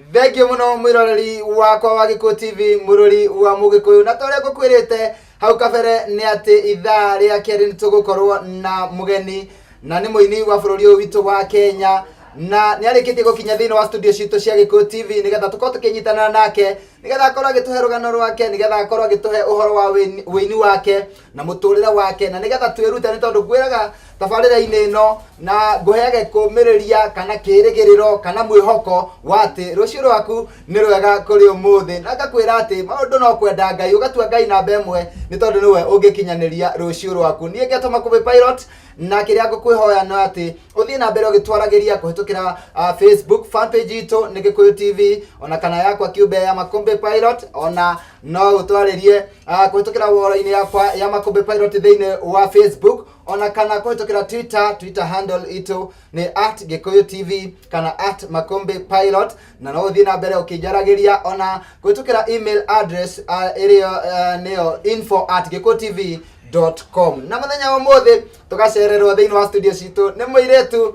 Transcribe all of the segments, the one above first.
Thengiũ mũno mwĩroreri wakwa wa Gĩkũyũ TV, mũrũri wa Mũgĩkũyũ, na ta ũrĩa ngũkwĩrĩte hau kabere nĩ atĩ ithaa rĩa kerĩ nĩ tũgũkorwo na mũgeni, na nĩ mũini wa bũrũri ũyũ witũ wa Kenya, na nĩ arĩkĩtie gũkinya thĩinĩ wa studio citũ cia Gĩkũyũ TV nĩgetha tũkorwo tũkĩnyitanĩra nake, nĩgetha akorwo agĩtũhe rũgano rwake, nĩgetha akorwo agĩtũhe ũhoro wa wĩini wake na mũtũrĩre wake, na nĩgetha twĩrute, nĩ tondũ ngwĩraga tabarĩra-inĩ ĩno na ngũheage kũmĩrĩria kana kĩrĩgĩrĩro kana mwĩhoko wa atĩ rũciũ rwaku nĩ rwega kũrĩ ũmũthĩ, na ngakwĩra atĩ maũndũ no kwenda Ngai, ũgatua Ngai namba ĩmwe, nĩ tondũ nĩwe ũngĩkinyanĩria rũciũ rwaku. Niĩ ngetwo Makũmbĩ Pilot, na kĩrĩa ngũkwĩhoya no atĩ ũthiĩ na mbere ũgĩtwaragĩria kũhĩtũkĩra Facebook fanpage itũ nĩ Gĩkũyũ TV, ona kana yakwa kĩũmbe ya Makũmbĩ Pilot, ona no ũtwarĩrie kũhĩtũkĩra woro-inĩ yakwa ya Makũmbĩ Pilot thĩinĩ wa Facebook, ona kana kũhĩtũkĩra Twitter. Twitter handle itũ nĩ @GĩkũyũTV kana @MakũmbĩPilot, na no ũthiĩ na mbere ũkĩnjaragĩria ona kũhĩtũkĩra email address ĩrĩa nĩyo info@gĩkũyũtv.com. Na mũthenya wa ũmũthĩ tũgacererwo thĩinĩ wa studio citũ nĩ mũirĩtu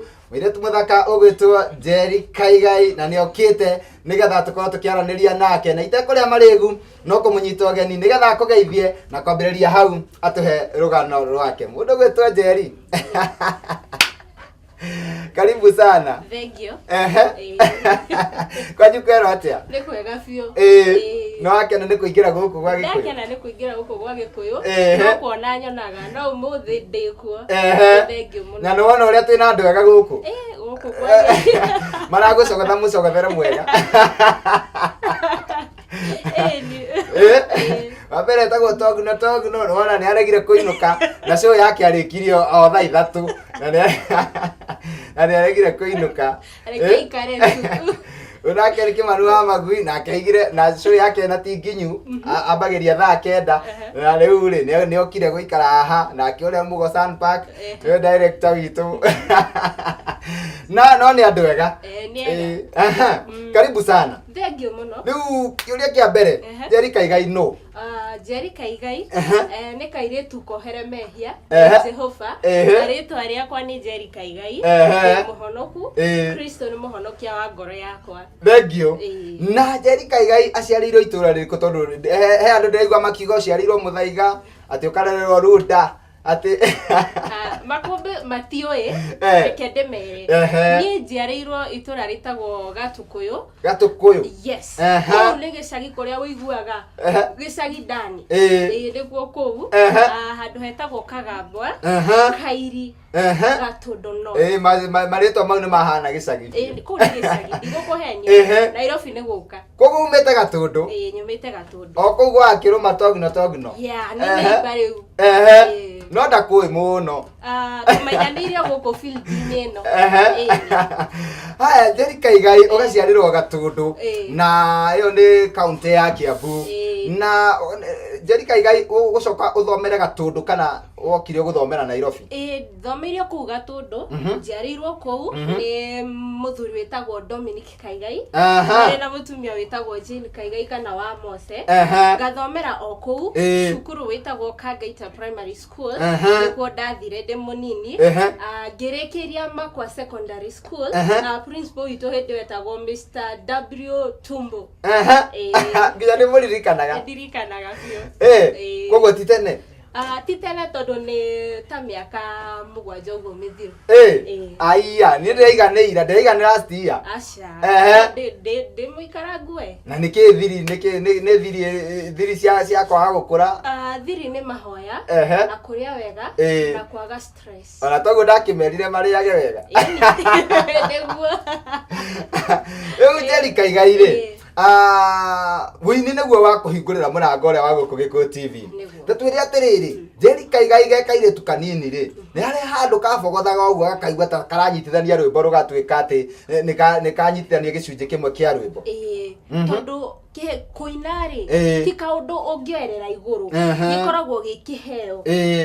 mũthaka ũgwĩtwo Njeri Kaigai, na nĩ okĩte nĩgetha tũkorwo tũkĩaranĩria nake, na itekũrĩa marĩgu no kũmũnyita ũgeni nĩgetha akũgeithie na kwambĩrĩria hau atũhe rũgano rwake. Mũndũ gwĩtwo Njeri, karibu sana. Thengiũ. Ehe. Kwanyu kwerwo atĩa? Nĩ kwega biũ. Ĩĩ, no wakena nĩ kũingĩra gũkũ gwa Gĩkũyũ? Ndakena nĩ kũingĩra gũkũ gwa Gĩkũyũ. No kuona nyonaga, no ũmũthĩ ndĩ kuo. Thengiũ mũno. Na nĩ wona ũrĩa twĩna andũ ega gũkũ? Ĩĩ, gũkũ gwa Gĩkũyũ. Maragũcogotha mũcogothere mwega. Ĩĩ. Wa mbere etagwo Togno. Togno nĩwona nĩ aregire kũinũka, na show yake arĩkirie o thaa 3, na nĩ aregire kũinũka. Reke ikare tu. Ũyũ nake nĩ Kĩmanu wa Magui, nake aigire na show yake na ti nginyu, ambagĩria thaa 9, na rĩu rĩ nĩ okire gũikara haha. Nake ũrĩa Mũgo Sun Park nĩwe director witũ, na no nĩ andũ ega. Nĩ ega. Aha. Karibu sana. Thengiũ mũno. Rĩu kĩũria kĩa mbere, Njeri Kaigai no? Ah, Njeri Kaigai nĩ kairĩtu kohere mehia Jehova, na rĩtwa rĩakwa nĩ Njeri Kaigai. Ndĩ mũhonoku. Kristo nĩ mũhonokia wa ngoro yakwa. Thengiũ. Ĩĩ. Na Njeri Kaigai aciarĩirwo itũra rĩrĩkũ? Tondũ he andũ ndĩraigua makiuga ũciarĩirwo Mũthaiga, atĩ ũkarererwo Runda, atĩ Ah, Makũmbĩ matiũĩ. Reke ndĩmere. Niĩ njiarĩirwo itũra rĩtagwo Gatũkũyũ. Gatũkũyũ. Yes. Kũu nĩ gĩcagi kũrĩa ũiguaga gĩcagi ndani. Ĩĩ, nĩkuo kũu. Ah, handũ hetagwo Kagambwa, Kairi, Gatũndũ North. Ĩĩ, marĩtwa mau nĩ mahana gĩcagi. Ĩĩ, kũu nĩ gĩcagi, ndigũkũhenia. Nairobi nĩ gũka. Koguo umĩte Gatũndũ? Ĩĩ, nyumĩte Gatũndũ. O kũu gwa Kĩrũma Togno Togno? Yeah, nĩ neighbor rĩu. Ĩĩ. No ndakũĩ mũno. Ah, tũmenyanĩire gũkũ field-inĩ ĩno. Ĩĩ. Haya, Njeri Kaigai, ũgaciarĩrwo Gatũndũ, na ĩyo nĩ kaunti ya Kiambu. Na Njeri Kaigai, ũgũcoka ũthomere Gatũndũ kana wokire gũthomera Nairobi? Ĩĩ, thomeire kũu Gatũndũ. Njiarĩirwo kũu nĩ mũthuri wĩtagwo Dominic Kaigai marĩ na mũtumia wĩtagwo Jane Kaigai kana wa Mose. Ngathomera o kũu cukuru wĩtagwo Kangaita Primary School. Nĩkuo ndathire ndĩ mũnini. Ah, ngĩrĩkĩria Makwa Secondary School. Ah, principal witũ hĩndĩ ĩyo etagwo Mr W Tumbo. Nginya nĩ mũririkanaga? Ndirikanaga biũ. Koguo ti tene? Ah, ti tene tondũ nĩ ta mĩaka 7 ũguo mĩthiru. Aiya, niĩ ndĩraiganĩira, ndĩraiganĩra last year. Aca. Ndĩ mũikara ngue. Na nĩkĩ thiri, nĩkĩ nĩ thiri, thiri cia kwaga gũkũra? Ah, thiri nĩ mahoya na kũrĩa wega na kwaga stress. Ona toguo ndakĩmerire marĩage wega. Ĩni. Nĩguo. Rĩu Njeri Kaigai rĩ, wĩini nĩguo wa kũhingũrĩra mũrango ũrĩa wa gũkũ Gĩkũyũ TV. Nĩguo. Ta twĩre atĩrĩrĩ, Njeri Kaigai ge kairĩtu kanini rĩ, nĩ harĩ handũ kabogothaga ũguo gakaigua ta karanyitithania rwĩmbo rũgatuĩka atĩ nĩ kanyitithania gĩcunjĩ kĩmwe kĩa rwĩmbo? Ĩĩ, tondũ kũina rĩ, ti kaũndũ ũngĩoerera igũrũ. Gĩkoragwo gĩ kĩheo.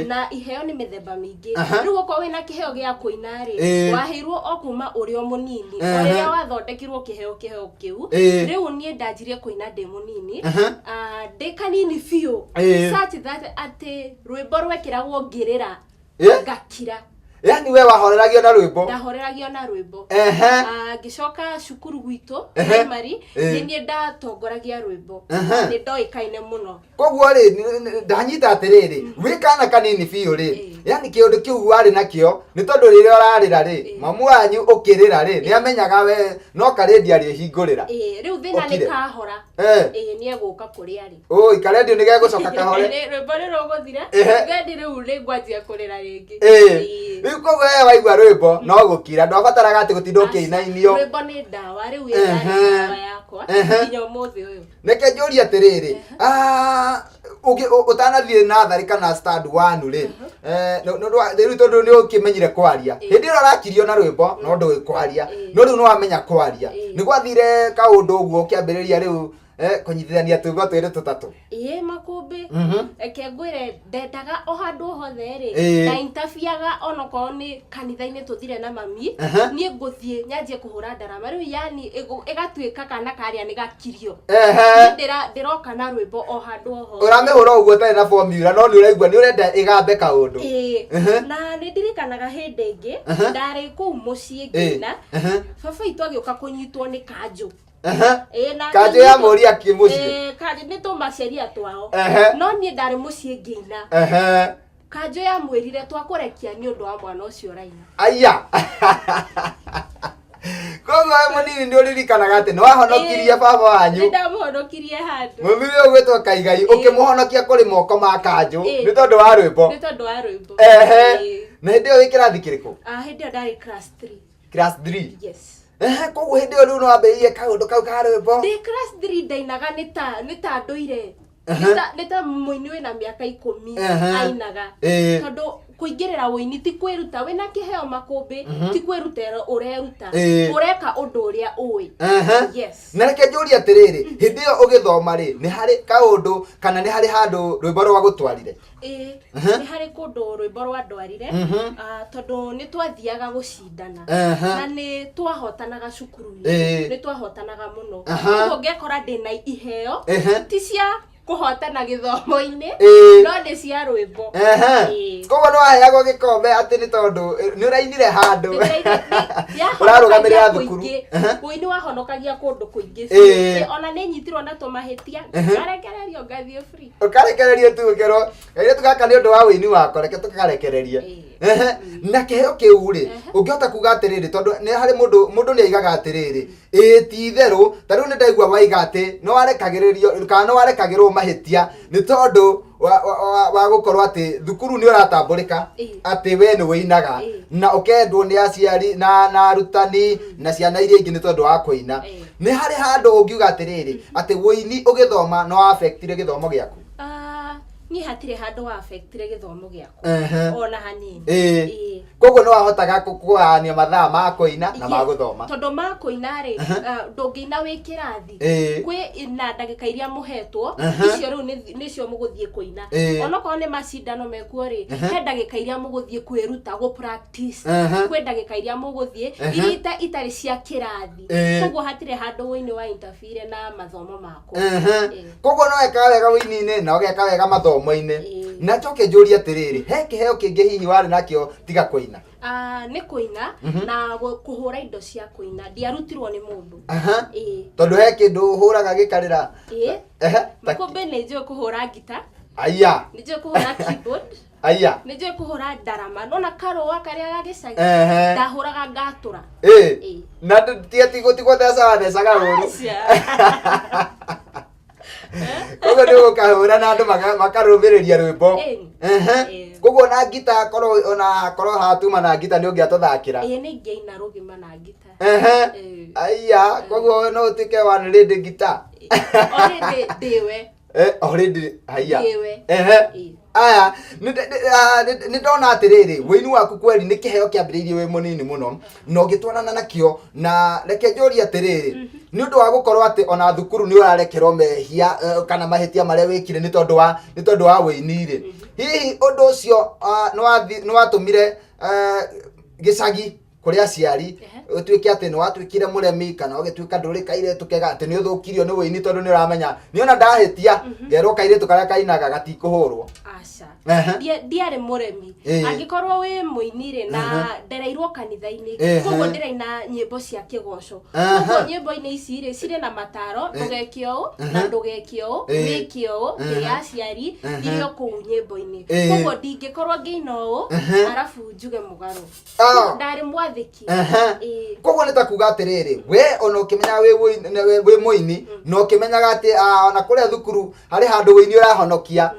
Na iheo nĩ mĩthemba mĩingĩ. Rĩu okorwo wĩna kĩheo gĩa kũina rĩ, waheirwo o kuma ũrĩ o mũnini, o rĩrĩa wathondekirwo kĩheo kĩu. Rĩu niĩ ndanjirie kũina ndĩ mũnini. Ah, ndĩ kanini biũ, such that atĩ rwĩmbo rwekĩragwo ngĩrĩra, ngakira. Yani we wahoreragio na rwĩmbo? Ndahoreragio na rwĩmbo. Ah, ngĩcoka cukuru gwitũ, primary, nĩ niĩ ndatongoragia rwĩmbo. Nĩ ndoĩkaine mũno. Koguo rĩ, ndanyita atĩrĩrĩ, wĩ kana kanini biũ rĩ, yani kĩũndũ kĩu warĩ nakĩo nĩ tondũ rĩrĩa ũrarĩra rĩ, mamu wanyu ũkĩrĩra rĩ, nĩ amenyaga we no karendio arĩhingũrĩra. Ĩĩ, rĩu thĩna nĩ Ũkire. kahora. Ĩĩ, nĩ egũka kũrĩa rĩ. Ũi, karendio nĩ gegũcoka kahore. Rwĩmbo nĩ rũgũthira. Then rĩu nĩ ngwanjia kũrĩra rĩngĩ. Ĩĩ. Rĩu koguo we waigua rwĩmbo no gũkira, ndwabataraga atĩ gũtinda ũkĩinainio. Rwĩmbo nĩ ndawa rĩu, ĩyo yarĩ ndawa yakwa nginya ũmũthĩ ũyũ. Reke njũrie atĩrĩrĩ, ah, ũtanathiĩ natharĩ kana stand one rĩ, rĩu tondũ nĩ ũkĩmenyire kwaria, hĩndĩ ĩrĩa ũrakirio na rwĩmbo no ndũĩ kwaria, no rĩu nĩ wamenya kwaria, nĩ gwathire kaũndũ ũguo ũkĩambĩrĩria rĩu kũnyitithania tũgo twĩrĩ tũtatũ? Ĩĩ, makũmbĩ. Reke ngwĩre, ndendaga o handũ hothe rĩ, na intabiaga onokorwo nĩ kanitha-inĩ tũthire na mami, niĩ ngũthiĩ nyanjie kũhũra ndarama rĩu, yani ĩgatuĩka kana karĩa nĩ gakirio. Niĩ ndĩroka na rwĩmbo o handũ o hothe. Ũramĩhũra ũguo ũtarĩ na formula, no nĩ ũraigua nĩ ũrenda ĩgambe kaũndũ. Ĩĩ. Na nĩ ndirikanaga hĩndĩ ĩngĩ ndarĩ kũu mũciĩ ngĩina, baba witũ agĩũka kũnyitwo nĩ kanjũ. Ĩĩ, na Kanjũ ya mũri akĩ mũciĩ? Ĩĩ, kanjũ nĩ tũmaceria twao. No niĩ ndarĩ mũciĩ ngĩina. Kanjũ yamwĩrire, "Twakũrekia nĩ ũndũ wa mwana ũcio ũraina." Aya, koguo we mũnini nĩ ũririkanaga atĩ nĩ wahonokirie baba wanyu? Nĩ ndamũhonokirie handũ. Mũthuri ũyũ gwĩtwo Kaigai, ũkĩmũhonokia kũrĩ moko ma kanjũ nĩ tondũ wa rwĩmbo. Nĩ tondũ wa rwĩmbo. Na hĩndĩ ĩyo wĩ kĩrathi kĩrĩkũ? Ah, hĩndĩ ĩyo ndarĩ class 3. Class 3? Yes. Koguo hĩndĩ ĩyo rĩu nĩ wambĩrĩirie kaũndũ kau ka rwĩmbo? Ndĩ class 3 ndainaga nĩ ta ndũire, nĩ ta mũini wĩna mĩaka 10 ainaga. Tondũ kũingĩrĩra ũini ti kwĩruta, wĩna kĩheo makũmbĩ, ti kwĩruta ũreruta, ũreka ũndũ ũrĩa ũĩ. Yes. Na reke njũrie atĩrĩrĩ, hĩndĩ ĩyo ũgĩthoma rĩ, nĩ harĩ kaũndũ kana nĩ harĩ handũ rwĩmbo rwa gũtwarire? Ĩĩ, nĩ harĩ kũndũ rwĩmbo rwandwarire. Ah, tondũ nĩ twathiaga gũcindana na nĩ twahotanaga cukuru-inĩ. Nĩ twahotanaga mũno. Koguo ngekora ndĩna iheo, ti cia kũhotana gĩthomo-inĩ, no nĩ cia rwĩmbo. Koguo nĩ waheagwo gĩkombe atĩ nĩ tondũ nĩ ũrainire handũ ũrarũgamĩrĩra thukuru? Ũini wahonokagia kũndũ kũingĩ. Ĩĩ, ona nĩ nyitirwo na tũmahĩtia, ngarekererio ngathiĩ free. Ũkarekererio tu, ũkerwo kairĩtu gaka nĩ ũndũ wa wĩini wako reke tũkarekererie. Na kĩheo kĩu rĩ, ũngĩhota kuga atĩrĩrĩ, tondũ nĩ harĩ mũndũ nĩ aigaga atĩrĩrĩ, ĩĩ ti itherũ, ta rĩu nĩ ndaigua waiga atĩ nĩ warekagĩrĩrio kana nĩ warekagĩrwo mahĩtia nĩ tondũ wa gũkorwo atĩ thukuru nĩ ũratambũrĩka atĩ we nĩ wĩinaga na ũkendwo nĩ aciari na arutani na ciana iria ingĩ nĩ tondũ wa kũina. Nĩ harĩ handũ ũngiuga atĩrĩrĩ, atĩ wũini ũgĩthoma no affectire gĩthomo gĩaku? Ah, niĩ hatirĩ handũ wa affectire gĩthomo gĩakwa ona hanini. Ĩĩ. Koguo nĩ wahotaga kũgayania mathaa ma kũina na ma gũthoma? Tondũ ma kũina rĩ, ah, ndũngĩina wĩ kĩrathi. Kwĩ na ndagĩka iria mũhetwo, icio rĩu nĩcio mũgũthiĩ kũina. Onokorwo nĩ macindano mekuo rĩ, he ndagĩka iria mũgũthiĩ kwĩruta, gũ practice. Kwĩ ndagĩka iria mũgũthiĩ iria itarĩ cia kĩrathi. Koguo hatirĩ handũ wũini wa interfere na mathomo makwa. Koguo no wekaga wega wĩini-inĩ na ũgeka wega mathomo-inĩ. Na njoke njũrie atĩrĩrĩ, he kĩheo kĩngĩ hihi warĩ nakĩo tiga kũina? Ah, nĩ kũina na kũhũra indo cia kũina, ndiarutirwo nĩ mũndũ. Ĩĩ. Tondũ he kĩndũ ũhũraga gĩkarĩra? Ĩĩ. Makũmbĩ, nĩ njũĩ kũhũra ngita. Aya. Nĩ njũĩ kũhũra keyboard. Aya. Nĩ njũĩ kũhũra ndarama, nona karũa karĩa ga gĩcagi, ndahũraga ngatũra. Ĩĩ. Na ti ati gũtigũtheca wathecaga ũru? Aca. Koguo nĩ ũgũkahũra na andũ makarũmĩrĩria rwĩmbo? Ĩni. Koguo na ngita, korwo ona korwo hatuma na ngita nĩ ũngĩatũthakĩra? Ĩĩ, nĩ ingĩaina rũgima na ngita. Aya, koguo no ũtuĩke one lady guitar? Already ndĩwe. Already haya. Ndĩwe. Aya, nĩ ndona atĩrĩrĩ, wĩini waku kweri nĩ kĩheo kĩambĩrĩirie wĩ mũnini mũno na ũgĩtwarana nakĩo. Na reke njũrie atĩrĩrĩ, nĩ ũndũ wa gũkorwo atĩ ona thukuru nĩ ũrarekerwo mehia kana mahĩtia marĩa wĩkire nĩ tondũ wa wĩini rĩ, hihi ũndũ ũcio nĩ watũmire gĩcagi Kũrĩ aciari, ũtuĩke atĩ nĩ watuĩkire mũremi kana ũgĩtuĩka ndũrĩ kairĩtu kega, atĩ nĩ ũthũkirio nĩ wĩini, tondũ nĩ ũramenya niĩ ona ndahĩtia ngerwo kairĩtu karĩa kainaga gatikũhũrwo? Aca. Ndiarĩ mũremi. Angĩkorwo wĩ mũini rĩ, na ndereirwo kanitha-inĩ, koguo ndĩraina nyĩmbo cia kĩgoco. Koguo nyĩmbo-inĩ ici rĩ, cirĩ na mataro, ndũgeke ũũ na ndũgeke ũũ, wĩke ũũ, tĩĩa aciari, irĩ o kũu nyĩmbo-inĩ. Koguo ndingĩkorwo ngĩina ũũ arabu njuge mũgarũ. Ndarĩ mwathĩki. Koguo nĩ ta kuga atĩrĩrĩ, we ona ũkĩmenyaga wĩ mũini na ũkĩmenyaga atĩ ona kũrĩa thukuru harĩ handũ wĩini ũrahonokia,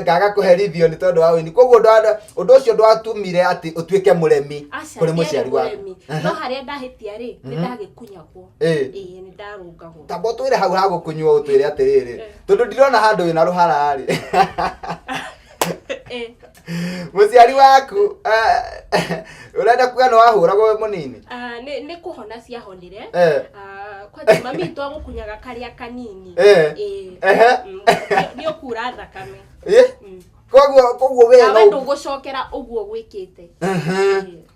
ngaga kũherithio nĩ tondũ wa wĩini, koguo ũndũ ũcio ndwatumire atĩ ũtuĩke mũremi Aca, kũrĩ ndiarĩ mũciari waku? Mũremi, no harĩa ndahĩtia rĩ, nĩ ndagĩkunyagwo. Ĩĩ, nĩ ndarũngagwo. Tamba ũtwĩre hau hagũkunywo, ũtwĩre atĩrĩrĩ, tondũ ndirona handũ wĩna rũhara rĩ, mũciari waku, ũrenda kuga nĩ wahũragwo wĩ mũnini? Ah, nĩ kũhona ciahonire. Ah, kwanja mami witũ agũkunyaga karĩa kanini. Ĩĩ. Nĩ ũkura thakame. Koguo we nawe no ndũgũcokera ũguo gwĩkĩte.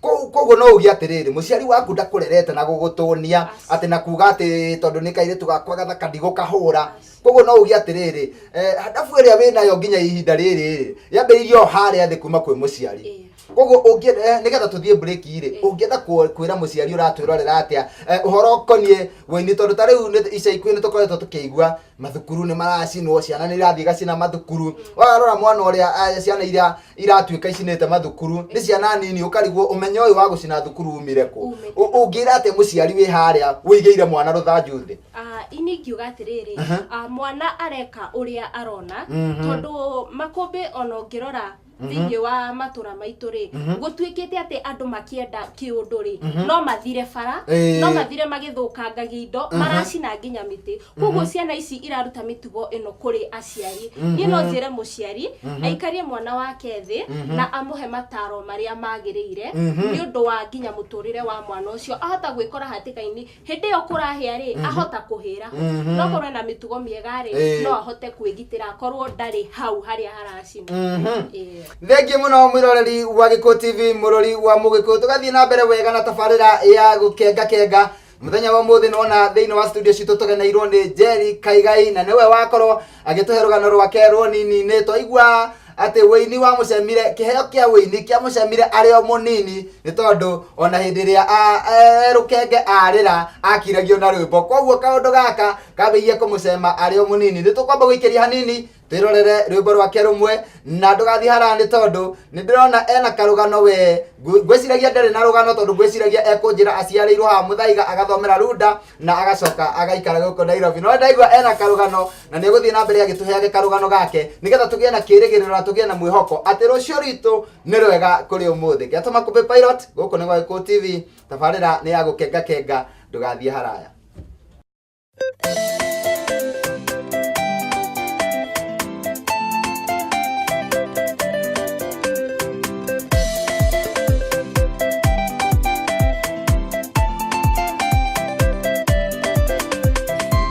Koguo no uge atĩrĩrĩ, mũciari waku ndakũrerete na gũgũtũnia atĩ na kuga atĩ tondũ nĩ kairĩtu gakwa gathaka ndigũkahũra. Koguo no uge atĩrĩrĩ, hadabu ĩrĩa wĩnayo nginya ihinda rĩrĩ rĩ, yambĩrĩirie o harĩa thĩ kuma kwĩ mũciari. Koguo ũngĩenda, nĩgetha tũthiĩ break rĩ, ũngĩenda kwĩra mũciari ũratwĩrorera atĩa, ũhoro ũkoniĩ wĩini, tondũ ta rĩu ica ikuhĩ nĩ tũkoretwo tũkĩigua mathukuru nĩ maracinwo, ciana nĩ irathiĩ igacina mathukuru. Warora mwana ũrĩa, ciana iria iratuĩka icinĩte mathukuru nĩ ciana nini, ũkarigwo ũmenyo ũyũ wa gũcina thukuru umire kũ. Umĩte. Ũngĩra atĩa mũciari wĩ harĩa wĩigĩire mwana rũthanju thĩ? Ah, ini ingiuga atĩrĩrĩ, mwana areka ũrĩa arona, tondũ makũmbĩ ona ũngĩrora thĩinĩ wa matũra maitũ rĩ, gũtuĩkĩte atĩ andũ makĩenda kĩũndũ rĩ, no mathire bara, no mathire magĩthũkangagia indo, maracina nginya mĩtĩ. Koguo ciana ici iraruta mĩtugo ĩno kũrĩ aciari. Niĩ no njĩre mũciari aikarie mwana wake thĩ na amũhe mataro marĩa magĩrĩire, nĩ ũndũ wa nginya mũtũrĩre wa mwana ũcio. Ahota gwĩkora hatĩka-inĩ hĩndĩ ĩyo kũrahĩa rĩ, ahota kũhĩra ho, no korwo ena mĩtugo mĩega rĩ, no ahote kwĩgitĩra akorwo ndarĩ hau harĩa haracina. Thengiũ mũno mwĩroreri wa Gĩkũyũ TV, mũrori wa Mũgĩkũyũ. Tũgathiĩ na mbere wega na tabarĩra ya gũkenga kenga mũthenya wa ũmũthĩ. Nona thĩinĩ wa studio citũ tũgeneirwo nĩ Jerry Kaigai, na nĩwe wakorwo agĩtũhe rũgano rwake rũnini-inĩ. Twaigua atĩ wĩini wa mũcemire, kĩheo kĩa wĩini kĩa mũcemire arĩ o mũnini, nĩ tondũ ona hĩndĩ ĩrĩa rũkenge arĩra akiragio na rwĩmbo. Koguo kaũndũ gaka kambĩrĩirie kũmũcema arĩ o mũnini. Nĩ tũkwamba gũikĩria hanini twĩrorere rwĩmbo rwake rũmwe, na ndũgathiĩ haraya, nĩ tondũ nĩ ndĩrona ena karũgano. We ngwĩciragia ndarĩ na rũgano, tondũ ngwĩciragia ekũnjĩra aciarĩirwo haha Mũthaiga, agathomera Runda na agacoka agaikara gũkũ Nairobi, no ndaigua ena karũgano na nĩ egũthiĩ na mbere agĩtũheage karũgano gake, nĩgetha tũgĩe na kĩĩrĩgĩrĩro na tũgĩe na mwĩhoko atĩ rũciũ rwitũ nĩ rwega kũrĩ ũmũthĩ. Ngetwo Makũmbĩ Pilot, gũkũ nĩ gwa Gĩkũyũ TV, tabarĩra nĩ ya gũkenga kenga. Ndũgathiĩ haraya.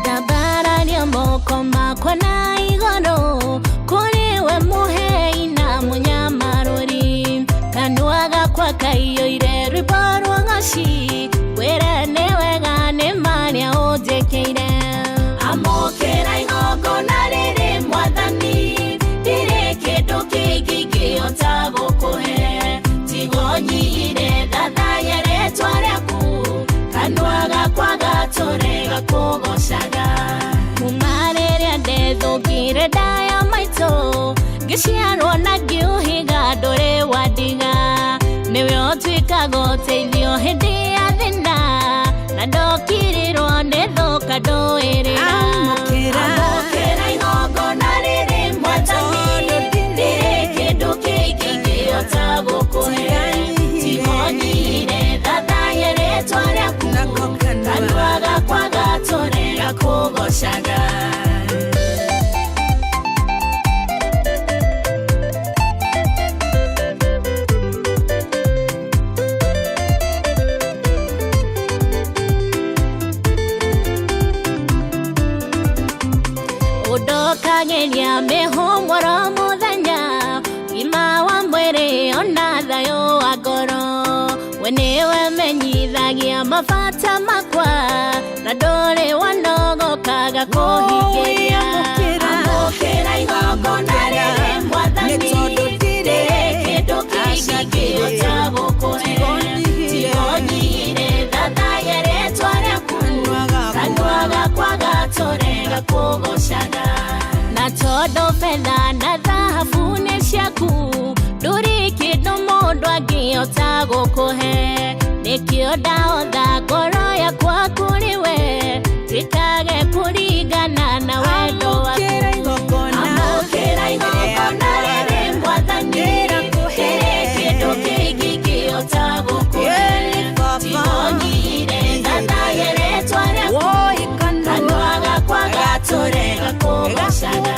Ndambararia moko makwa na igũrũ kũrĩ we mũhei na mũnyamarũri, kanua gakwa kaiyũire rwĩmbo rwa ng'oci, wĩre nĩ wega nĩ marĩa ũnjĩkĩire. Amũkĩra igongona rĩrĩ Mwathani, ndirĩ kĩndũ kĩngĩ ingĩhota gũkũhe, tigo nyihire thathaye rĩtwa rĩaku, kanua gakwa gatũre gakũgocaga. Kuma rĩrĩa ndethũkire ndaya maitũ, ngĩciarwo na ngĩũhiga, ndũrĩ wandiga, nĩwe ũtuĩkaga ũteithio hĩndĩ ya thĩna, na ndokirirwo nĩ thũka ndũĩrĩra. Amũkĩra. Amũkĩra igongona rĩrĩ Mwathani, ndirĩ kĩndũ kĩngĩ ingĩhota gũkũhe, tigo nyihire thathaye rĩtwa rĩaku, Nako kanua. Kanua gakwa gatũre gakũgocaga. Ũndokageria mĩhũmũro mũthenya, ũgima wa mwĩrĩ ona thayũ wa ngoro, we nĩwe menyi. Ndũngĩaga kũhingĩria. Amũkĩra igongona rĩrĩ mwathani, ndirĩ kĩndũ kĩngĩ ingĩhota gũkũhe. Tigonyihire thathaye rĩtwa rĩaku, kanua gakwa gatũre gakũgoocaga. Na tondũ betha na thahabu nĩ ciaku, ndũrĩ kĩndũ mũndũ angĩhota gũkũhe. Nĩkĩo ndaotha ngoro yakwa kũrĩ we, twĩkage kũringana na wendo waku. Amũkĩra igongona rĩrĩ mwathani, ndirĩ kĩndũ kĩngĩ ingĩhota gũkũhe. Tigonyihire thathaye rĩtwa rĩaku, kanua gakwa gatũre gakũgoocaga.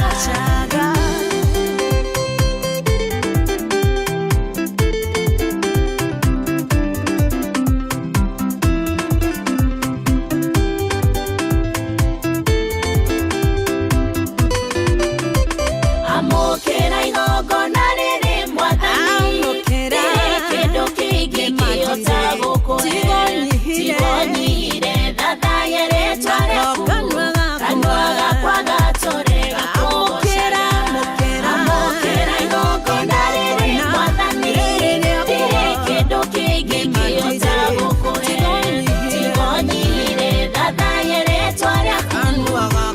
Amũkĩra igongona rĩrĩ mwathani, ndirĩ kĩndũ kĩngĩ ingĩhota gũkũhe. Tigonyihire thathaye rĩtwa rĩaku, kanua gakwa gatũre gakũgoocaga. Amũkĩra igongona rĩrĩ mwathani, ndirĩ kĩndũ kĩngĩ ingĩhota gũkũhe. Tigonyihire thathaye rĩtwa rĩaku,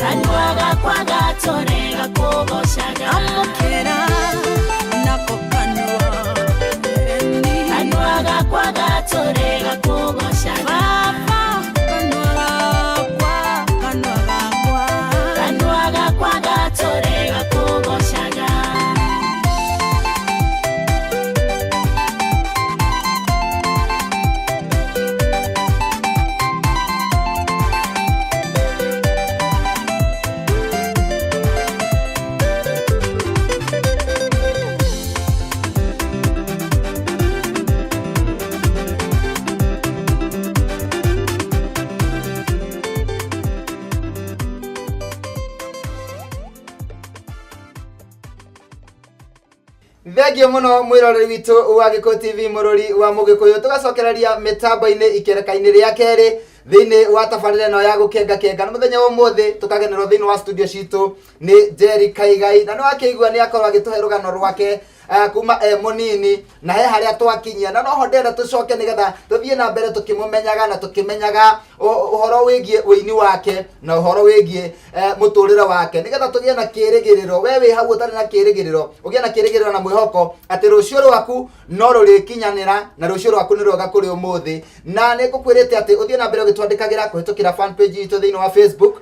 kanua gakwa gatũre gakũgoocaga. Kanua gakwa gatũre gakũgoocaga. Kanua gakwa gatũre gakũgoocaga. Thengio muno mwiroreri witũ wa Gĩkũyũ TV, mũrori wa Mũgĩkũyũ. Tũgacokereria mĩtambo-inĩ ikereka-inĩ rĩa kerĩ thĩinĩ wa tabarĩra ĩno ya gũkenga kenga. Na mũthenya wa ũmũthĩ tũkagenerwo thĩinĩ wa studio citũ nĩ Njeri Kaigai, na nĩ wakĩigua nĩ akorwo agĩtũhe rũgano rwake kuma e mũnini na he harĩa twakinyia, na noho ndĩrenda tũcoke nĩgetha tũthiĩ na mbere tũkĩmũmenyaga na tũkĩmenyaga ũhoro wĩgiĩ ũini wake na ũhoro wĩgiĩ mũtũrĩre wake, nĩgetha tũgĩe na kĩrĩgĩrĩro. We wĩ hau ũtarĩ na kĩrĩgĩrĩro, ũgĩe na kĩrĩgĩrĩro na mwĩhoko atĩ rũciũ rwaku no rũrĩkinyanĩra na rũciũ rwaku nĩ rwega kũrĩ ũmũthĩ. Na nĩ ngũkwĩrĩte atĩ ũthiĩ na mbere ũgĩtwandĩkagĩra kũhĩtũkĩra fan page itũ thĩinĩ wa Facebook,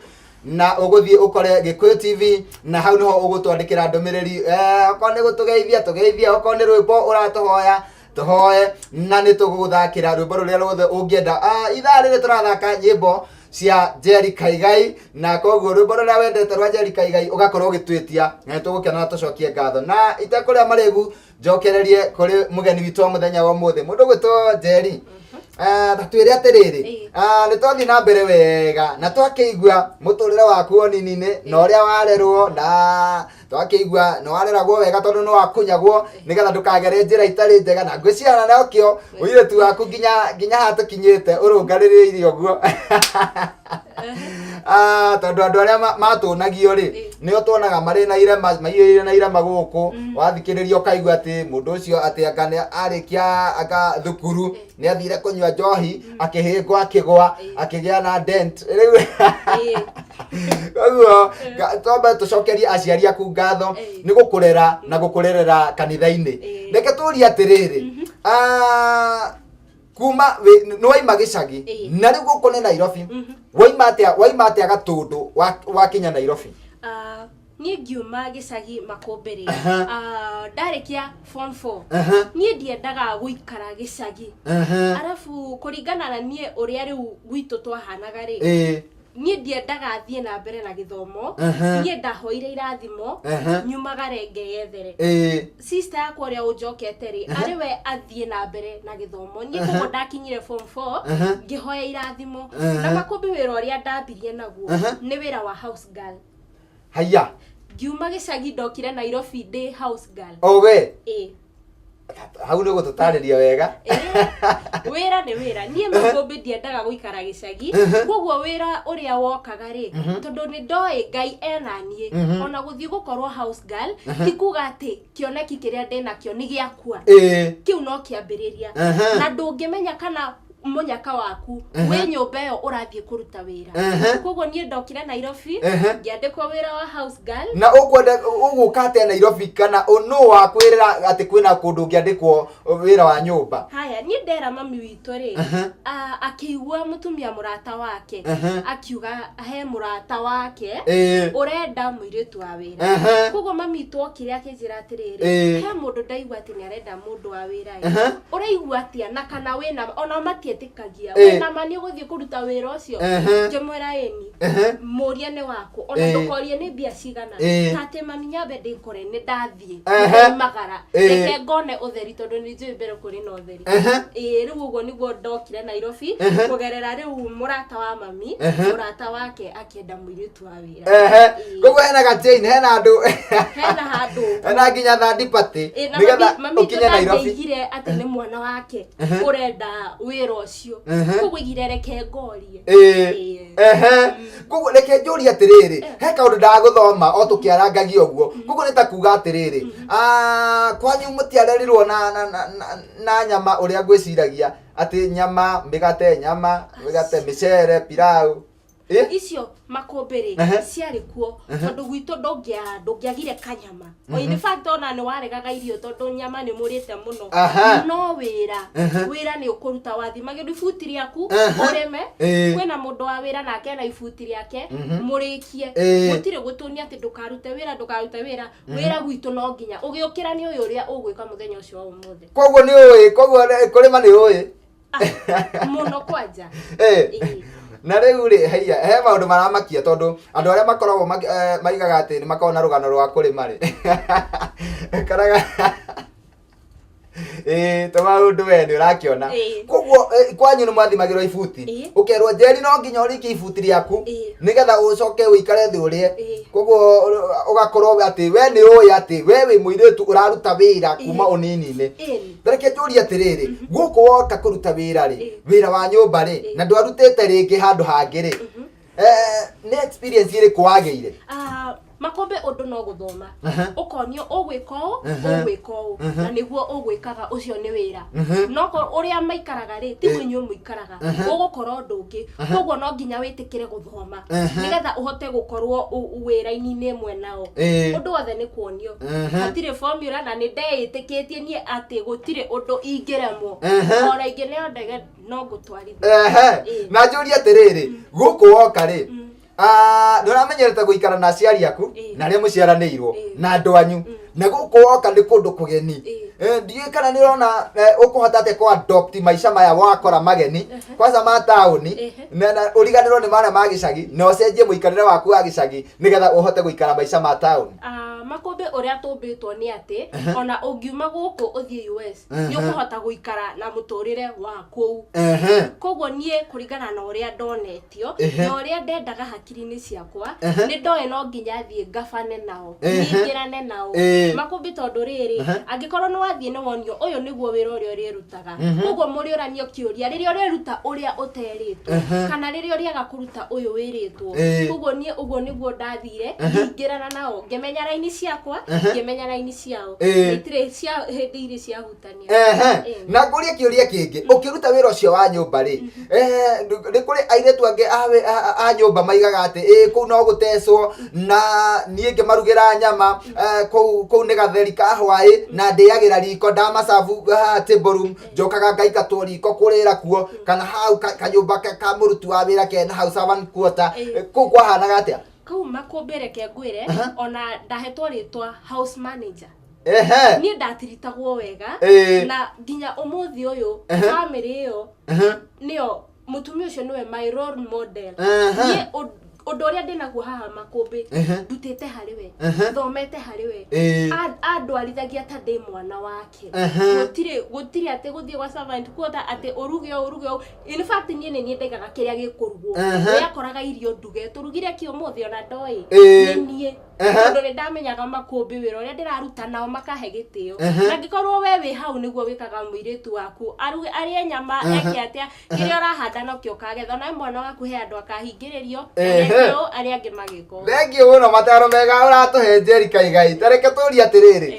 na ũgũthiĩ ũkore Gĩkũyũ TV, na hau nĩho ũgũtwandĩkĩra ndũmĩrĩri. Okorwo nĩ gũtũgeithia tũgeithie, okorwo nĩ rwĩmbo ũratũhoya tũhoe, na nĩ tũgũgũthakĩra rwĩmbo rũrĩa ruothe ũngĩenda. Ithaa rĩrĩ tũrathaka nyĩmbo cia Njeri Kaigai, na koguo rwĩmbo rũrĩa wendete rwa Njeri Kaigai ũgakorwo ũgĩtwĩtia, na nĩ tũgũkena na tũcokie ngatho. Na itekũrĩa marĩgu, njokererie kũrĩ mũgeni witũ wa mũthenya wa ũmũthĩ, mũndũ ũgwĩtwo Njeri. Ta twĩre atĩrĩrĩ, nĩ twathiĩ na mbere wega na twakĩigua mũtũrĩre waku onini-inĩ na ũrĩa warerwo, na twakĩigua nĩ wareragwo wega tondũ nĩ wakunyagwo nĩgetha ndũkagere njĩra itarĩ njega, na ngwĩciria na nokĩo mũirĩtu waku nginya haha tũkinyĩte ũrũngarĩrĩire ũguo. Tondũ andũ arĩa matũnagio rĩ, nĩo tuonaga marĩ na irema, maiyũire na irema gũkũ. Wathikĩrĩria ũkaigua atĩ mũndũ ũcio atĩ anga nĩ arĩkia anga thukuru nĩ athire kũnyua njohi, akĩhĩngwo, akĩgwa, akĩgĩa na dent rĩu. Koguo twambe tũcokerie aciari aku ngatho nĩ gũkũrera na gũkũrerera kanitha-inĩ. Reke tũrie atĩrĩrĩ, kuma nĩ waima gĩcagi na rĩu gũkũ nĩ Nairobi, waima atĩa, waima atĩa Gatũndũ wakinya Nairobi? Niĩ ngiuma gĩcagi Makũmbĩ rĩ, ndarĩkia form 4, niĩ ndiendaga gũikara gĩcagi. Arabu kũringana na niĩ ũrĩa rĩu gwitũ twahanaga rĩ, niĩ ndiendaga thiĩ na mbere na gĩthomo. Niĩ ndahoire irathimo nyumagare ngeyethere. Sister yakwa ũrĩa ũnjokete rĩ, arĩ we athiĩ na mbere na gĩthomo. Niĩ koguo ndakinyire form 4, ngĩhoya irathimo. Na Makũmbĩ wĩra ũrĩa ndambirie naguo nĩ wĩra wa house girl. Haya. Ngiuma gĩcagi ndokire Nairobi ndĩ house girl. O we? Ĩĩ. Hau nĩ ũgũtũtarĩria wega. Ĩĩ, wĩra nĩ wĩra. Niĩ Makũmbĩ ndiendaga gũikara gĩcagi, koguo wĩra ũrĩa wokaga rĩ, tondũ nĩ ndoĩ Ngai ena niĩ, ona gũthiĩ gũkorwo house girl ti kuga atĩ kĩoneki kĩrĩa ndĩnakĩo nĩ gĩakua. Kĩu no kĩambĩrĩria. Na ndũngĩmenya kana mũnyaka waku wĩ nyũmba ĩyo ũrathiĩ kũruta wĩra. Koguo niĩ ndokire Nairobi, ngĩandĩkwo wĩra wa house girl. Na ũkwenda ũgũka atĩa Nairobi, kana nũ wakwĩrĩra atĩ kwĩna kũndũ ũngĩandĩkwo wĩra wa nyũmba? Haya, niĩ ndera mami witũ rĩ, akĩigua mũtumia mũrata wake akiuga he mũrata wake ũrenda mũirĩtu wa wĩra. Koguo mami witũ okire akĩnjĩra atĩrĩrĩ, he mũndũ ndaigua atĩ nĩ arenda mũndũ wa wĩra ĩ. Ũraigua atĩa, na kana wĩna, ona matietĩkagia, wĩna ma nĩ ũgũthiĩ kũruta wĩra ũcio? Ngĩmwĩra ĩni. Mũrie nĩ wakũ, ona ndũkorie nĩ mbia cigana. Ta atĩ mami nyambe ndĩkore nĩ ndathiĩ, nĩndaimagara, reke ngone ũtheri, tondũ nĩ njũĩ mbere kũrĩ na ũtheri. Ĩĩ, rĩu ũguo nĩguo ndokire Nairobi, kũgerera rĩu mũrata wa mami, mũrata wake akĩenda mũirĩtu wa wĩra. Koguo hena ga chain, hena andũ, hena handũ, hena nginya third party, na nĩgetha mami ũkinye Nairobi. Ndaigire atĩ nĩ mwana wake ũrenda wĩra ũcio, koguo igire reke ngorie. Koguo reke njũrie atĩrĩrĩ, he kaũndũ ndagũthoma o tũkĩarangagia ũguo. Koguo nĩ ta kuga atĩrĩrĩ, kwanyu mũtiarerirwo na nyama ũrĩa ngwĩciragia atĩ nyama, mĩgate, nyama, mĩgate, mĩcere, pilau. Icio makũmbĩ rĩ, ciarĩ kuo, tondũ gwitũ ndũngĩagire kanyama. O in fact ona nĩ waregaga irio tondũ nyama nĩ mũrĩte mũno. No wĩra, wĩra nĩ ũkũruta, wathimagĩrwo ibuti rĩaku, ũrĩme. Kwĩna mũndũ wa wĩra nake ena ibuti rĩake, mũrĩkie. Gũtirĩ gũtũnia atĩ ndũkarute wĩra, ndũkarute wĩra. Wĩra gwitũ no nginya ũgĩũkĩra nĩ ũyũ ũrĩa ũgwĩka mũthenya ũcio wa ũmũthĩ. Koguo nĩ ũĩ, koguo kũrĩma nĩ ũĩ? Ah, mũno kwanja. Na rĩu rĩ, haiya, he maũndũ maramakia, tondũ andũ arĩa makoragwo maigaga atĩ nĩ makoragwo na rũgano rwa kũrĩma rĩ, koraga ĩĩ to maũndũ we nĩ ũrakĩona. Koguo kwanyu nĩ mwathimagĩrwo ibuti, ũkerwo Njeri no nginya ũrĩkie ibuti rĩaku nĩgetha ũcoke ũikare thĩ ũrĩe. Koguo ũgakorwo atĩ we nĩ ũĩ atĩ we wĩ mũirĩtu ũraruta wĩra kuma ũnini-inĩ. Reke njũrie atĩrĩrĩ, gũkũ woka kũruta wĩra rĩ, wĩra wa nyũmba rĩ, na ndwarutĩte rĩngĩ handũ hangĩ rĩ, nĩ experience ĩrĩkũ wagĩire? Ah, Makũmbĩ, ũndũ no gũthoma, ũkonio ũgwĩka ũũ, ũgwĩka ũũ, na nĩguo ũgwĩkaga. Ũcio nĩ wĩra. No ũrĩa maikaraga rĩ, tiguo inyuĩ mũikaraga, ũgũkora ũndũ ũngĩ. Koguo no nginya wĩtĩkĩre gũthoma nĩgetha ũhote gũkorwo wĩra-inĩ ĩmwe nao. Ũndũ wothe nĩ kuonio, hatirĩ formula, na nĩ ndeĩtĩkĩtie niĩ atĩ gũtirĩ ũndũ ingĩremwo. Ona ingĩneo ndege no ngũtwarithia. Na njũrie atĩrĩrĩ, gũkũ woka rĩ, nĩ ũramenyerete gũikara na aciari aku na arĩa mũciaranĩirwo na andũ anyu, na gũkũ woka nĩ kũndũ kũgeni. Ndiũĩ kana nĩ ũrona ũkũhota atĩa kũ adopt maica maya wakora mageni, kwanza ma taũni, na ũriganĩrwo nĩ marĩa ma gĩcagi, na ũcenjie mũikarĩre waku wa gĩcagi nĩgetha ũhote gũikara maica ma taũni. Ah, Makũmbĩ, ũrĩa tũmbĩtwo nĩ atĩ ona ũngiuma gũkũ ũthiĩ US, nĩ ũkũhota gũikara na mũtũrĩre wa kũu. Koguo niĩ kũringana na ũrĩa ndonetio na ũrĩa ndendaga hakiri-inĩ ciakwa, nĩ ndoĩ no nginya thiĩ ngabane nao, nyingĩrane nao. Makũmbĩ, tondũ rĩrĩ, angĩkorwo nĩ wathiĩ nĩ wonio ũyũ nĩguo wĩra ũrĩa ũrĩrutaga, koguo mũrĩũranio kĩũria rĩrĩa ũrĩruta ũrĩa ũterĩtwo, kana rĩrĩa ũrĩaga kũruta ũyũ wĩrĩtwo. Koguo niĩ ũguo nĩguo ndathire ngĩingĩrana nao, ngĩmenya raini ciakwa, ngĩmenya raini ciao. Itirĩ cia hĩndĩ irĩ ciahutania. Na ngũrie kĩũria kĩngĩ, ũkĩruta wĩra ũcio wa nyũmba rĩ, nĩ kũrĩ airĩtu angĩ a nyũmba maigaga atĩ ĩ kũu no gũtecwo, na niĩ ngĩmarugĩra nyama, kũu nĩ gatheri ka hwaĩ, na ndĩagĩra riko, ndamacabu haha table room, njokaga ngaingatwo riko kũrĩra kuo, kana hau kanyũmba ka mũruti wa wĩra kena hau servant quarter. Kũu kwahanaga atĩa? Kau Makũmbĩ, reke ngwĩre, ona ndahetwo rĩtwa house manager. Niĩ ndatiritagwo wega. Na nginya ũmũthĩ ũyũ, family ĩyo, nĩyo mũtumia ũcio nĩwe my role model. Niĩ Ũndũ ũrĩa ndĩnaguo haha makũmbĩ ndutĩte harĩ we, thomete harĩ we. Andwarithagia ta ndĩ mwana wake. Gũtirĩ atĩ gũthiĩ gwa servant kuota atĩ ũruge ũũ, ũruge ũũ. In fact, niĩ nĩ niĩ ndaigaga kĩrĩa gĩkũrugwo. Nĩakoraga irio nduge, tũrugire kĩ ũmũthĩ ona ndoĩ. Nĩ niĩ. Tondũ nĩ ndamenyaga makũmbĩ wĩra ũrĩa ndĩraruta nao makahe gĩtĩo. Na angĩkorwo we wĩ hau nĩguo wĩkaga mũirĩtu waku aruge, arĩe nyama, eke atĩa, kĩrĩa ũrahanda nokĩo ũkagetha. Onawe mwana waku he andũ akahingĩrĩrio, eke ũũ, arĩa angĩ magĩka ũũ. Thengiũ mũno mataro mega ũratũhe Njeri Kaigai. Ta reke tũrie atĩrĩrĩ,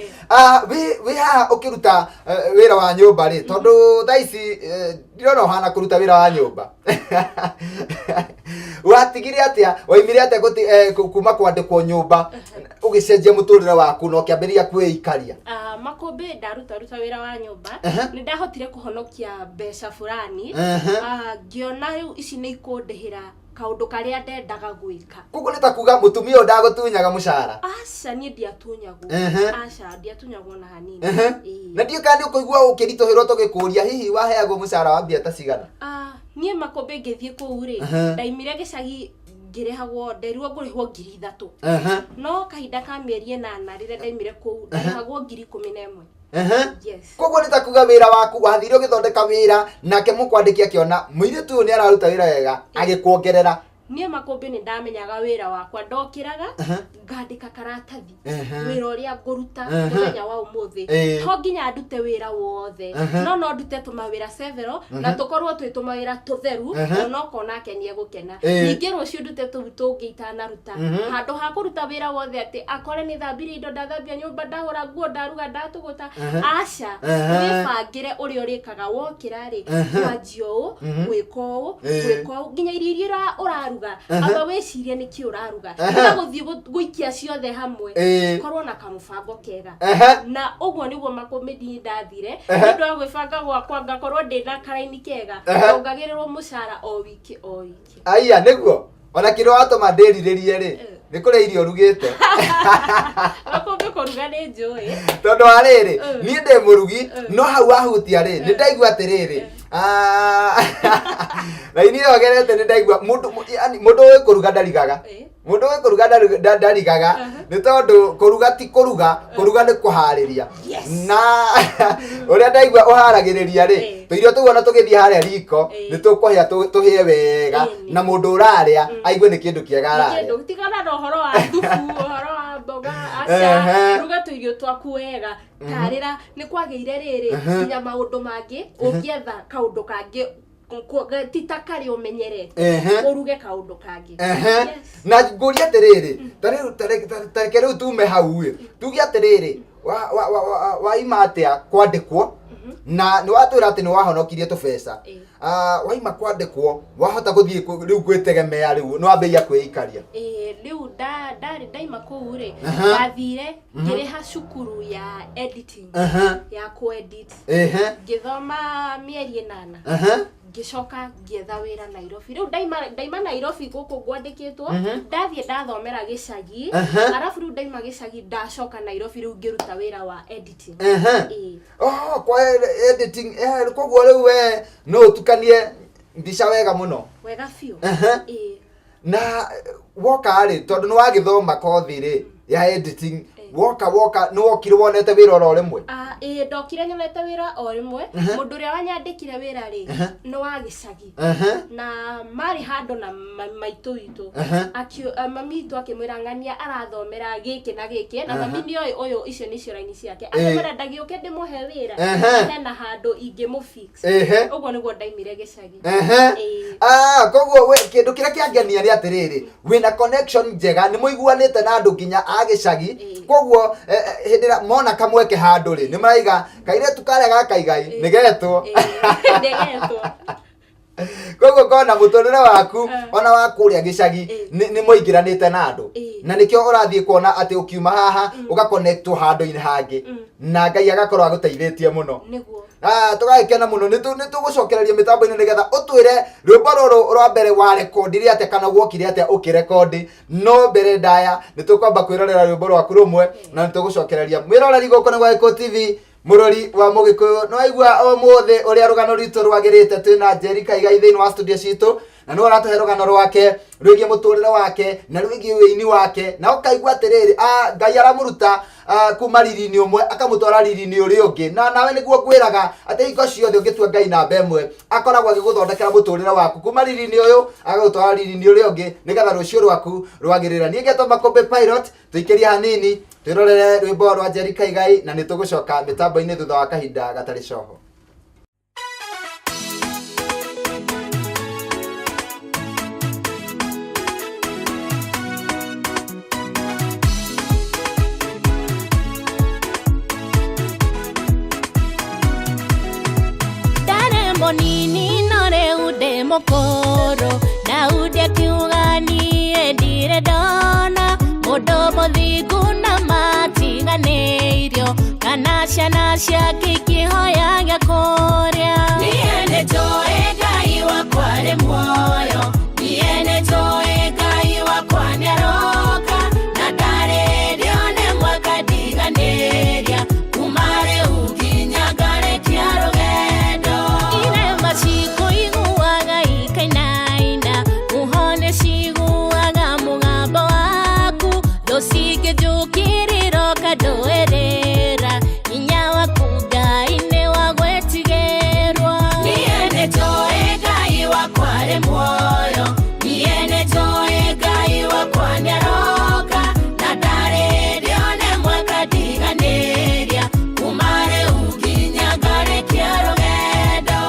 wĩ haha ũkĩruta wĩra wa nyũmba rĩ, tondũ thaa ici ndirona ũhana kũruta wĩra wa nyũmba. Watigire atĩa, waimire atĩa kuma kwandĩkwo nyũmba ũgĩcenjia mũtũrĩre waku na ũkĩambĩrĩria kwĩikaria? Makũmbĩ ndarutaruta wĩra wa nyũmba, nĩ ndahotire kũhonokia mbeca fulani. Ngĩona rĩu ici nĩ ikũndĩhĩra kaũndũ karĩa ndendaga gwĩka. Koguo nĩ ta kuga mũtumia ũyũ ndagũtunyaga mũcara? Aca, niĩ ndiatunyagwo. Aca, ndiatunyagwo na hanini. Ĩĩ. Na ndiũĩ kana nĩ ũkũigua ũkĩritũhĩrwo tũgĩkũria, hihi waheagwo mũcara wa mbia ta cigana? Niĩ makũmbĩ ngĩthiĩ kũu rĩ, ndaimire gĩcagi ngĩrĩhagwo, nderirwo ngũrĩhwo 3000. No kahinda ka mĩeri 8 rĩrĩa ndaimire kũu, ndarĩhagwo 11,000. Yes. Koguo nĩ ta kuga wĩra waku wathire ũgĩthondeka wĩra, nake mũkwandĩki akĩona mũirĩtu ũyũ nĩ araruta wĩra wega, agĩkuongerera. Niĩ makũmbĩ nĩ ndamenyaga wĩra wakwa, ndokĩraga ngandĩka karatathi wĩra ũrĩa ngũruta mũthenya wa ũmũthĩ. To nginya ndute wĩra wothe, no ndute tũmawĩra several na tũkorwo twĩ tũmawĩra tũtheru, onokorwo nake nĩ egũkena. Ningĩ rũciũ ndute tũu tũngĩ itanaruta, handũ ha kũruta wĩra wothe atĩ akore nĩ thambirie indo, ndathambia nyũmba, ndahũra nguo, ndaruga, ndatũgũta. Aca, wĩbangĩre ũrĩa ũrĩkaga wokĩra rĩ, kwanjia ũũ, gwĩka ũũ, gwĩka ũũ, nginya irio iria ũraruga, amba wĩcirie nĩkĩ ũraruga. Tiga gũthiĩ gũikia ciothe hamwe. Korwo na kamũbango kega. Na ũguo nĩguo makũmbĩ niĩ ndathire, nĩ ũndũ wa gwĩbanga gwakwa ngakorwo ndĩna karaini kega, ndongagĩrĩrwo mũcara o wiki o wiki. Aya nĩguo ona kĩrĩa watũma ndĩrirĩrie rĩ, nĩ kũrĩa irio ũrugĩte. Makũmbĩ kũruga nĩ njũĩ. Tondũ wa rĩrĩ, niĩ ndĩ mũrugi, no hau wahutia rĩ, nĩ ndaigua atĩrĩrĩ, raini ĩyo gerete nĩ ndaigua mũndũ, yani mũndũ ũĩ kũruga ndarigaga. Mũndũ ũĩ kũruga ndarigaga, nĩ tondũ kũruga ti kũruga, kũruga nĩ kũharĩria. Na ũrĩa ndaigua ũharagĩrĩria rĩ, tũirio tũu ona tũgĩthiĩ harĩa riko, nĩ tũkũhĩa tũhĩe wega, na mũndũ ũrarĩa aigue nĩ kĩndũ kĩega ararĩa. Kĩndũ tigana na ũhoro wa thubu, ũhoro wa mboga, aca, ruga tũirio twaku wega. Tarĩra nĩ kwagĩire rĩrĩ, nginya maũndũ mangĩ ũngĩetha kaũndũ kangĩ ti ta karĩa ũmenyerete, ũruge kaũndũ kangĩ. Yes. Na ngũria atĩrĩrĩ, ta rĩu ta reke rĩu tume hau ĩ, tuge atĩrĩrĩ, waima atĩa kwandĩkwo, na nĩ watwĩra atĩ nĩ wahonokirie tũbeca. Waima kwandĩkwo, wahota gũthiĩ rĩu gwĩtegemea, rĩu nĩ wambĩrĩria kwĩikaria? Ĩĩ, rĩu ndarĩ ndaima kũu rĩ, ndathire ngĩrĩha cukuru ya editing, ya kũ-edit. Ngĩthoma mĩeri 8. Ngĩcoka ngĩetha wĩra Nairobi. Rĩu ndaima Nairobi gũkũ ngwandĩkĩtwo, ndathiĩ ndathomera gĩcagi, arabu rĩu ndaima gĩcagi ndacoka Nairobi, rĩu ngĩruta wĩra wa editing. Ĩĩ. Oh, kwa editing, koguo rĩu we no ũtukanie mbica wega mũno? Wega biũ. Ĩĩ. Na woka rĩ, tondũ nĩ wagĩthoma kothi rĩ ya editing, woka nĩ wokire wonete wĩra oro rĩmwe? Ĩĩ, ndokire nyonete wĩra o rĩmwe. Mũndũ ũrĩa wanyandĩkire wĩra rĩ, nĩ wa gĩcagi, na marĩ handũ na maitũ witũ. Mami witũ akĩmwĩra ng'ania arathomera gĩkĩ na gĩkĩ, na mami nĩoĩ ũyũ icio nĩcio raini ciake. Akĩmwĩra ndagĩũke ndĩmũhe wĩra, hena handũ ingĩmũfix. Ũguo nĩguo ndaimire gĩcagi. Ĩĩ. Koguo we kĩndũ kĩrĩa kĩangenia nĩ atĩrĩrĩ, wĩna connection njega, nĩ mũiguanĩte na andũ nginya a gĩcagi. Koguo hĩndĩ ĩrĩa mona kamweke handũ rĩ, nĩ maraiga kairĩtu karĩa ga Kaigai nĩ getwo. Ĩĩ, ndĩgetwo. Koguo kona mũtũrĩre waku ona wa kũrĩa gĩcagi nĩ mũingĩranĩte na andũ, na nĩkĩo ũrathiĩ kuona atĩ ũkiuma haha ũgakonectwo handũ-inĩ hangĩ, na Ngai agakorwo agũteithĩtie mũno. Nĩguo. Tũgagĩkena mũno. Nĩ tũgũcokereria mĩtambo-inĩ nĩgetha ũtwĩre rwĩmbo rũrũ rwa mbere warekondire atĩa, kana wokire atĩa ũkĩrekondi. No mbere ndaya nĩ tũkwamba kwĩrorera rwĩmbo rwaku rũmwe, na nĩ tũgũcokereria mwĩroreri. Gũkũ nĩ gwa Gĩkũyũ TV, mũrori wa Mũgĩkũyũ. Nĩ waigua ũmũthĩ ũrĩa rũgano rwitũ rwagĩrĩte, twĩna Njeri Kaigai thĩinĩ wa studio citũ. Na nĩwe ũratũhe rũgano rwake rwĩgiĩ mũtũrĩre wake na rwĩgiĩ wĩini wake, na ũkaigua atĩrĩrĩ, Ngai aramũruta kuma riri-inĩ ũmwe akamũtwara riri-inĩ ũrĩa ũngĩ. Na nawe nĩguo ngwĩraga atĩ hingo ciothe ũngĩtua Ngai namba ĩmwe, akoragwo agĩgũthondekera mũtũrĩre waku kuma riri-inĩ ũyũ agagũtwara riri-inĩ ũrĩa ũngĩ, nĩgetha rũciũ rwaku rwagĩrĩra. Niĩ ngetwo Makũmbĩ Pilot, tũikĩrie hanini twĩrorere rwĩmbo rwa Njeri Kaigai, na nĩ tũgũcoka mĩtambo-inĩ thutha wa kahinda gatarĩ coho. Ndarĩ mũnini no rĩu ndĩ mũkũrũ, Daudi akiuga niĩ ndirĩ ndona mũndũ mũthingu na matiganĩirio, kana ciana ciake ikĩhoya gĩa kũrĩa. Niĩ nĩnjũĩ Ngai wakwa arĩ muoyo, niĩ nĩnjũĩ Ngai wakwa nĩaroka, na ndarĩ rĩone mwaka ndiganĩria, kuma rĩu nginya ngarĩkia rũgendo. Irema cikũiguaga ikainaina, huho nĩciguaga mũgambo waku, thũ cingĩnjũkĩrĩra ũkandũĩrĩra, hinya waku Ngai nĩ wa gwĩtigĩrwo. Niĩ nĩnjũĩ Ngai wakwa arĩ muoyo, niĩ nĩnjũĩ Ngai wakwa nĩaroka, na ndarĩ rĩone mwaka ndiganĩria, kuma rĩu nginya ngarĩkia rũgendo.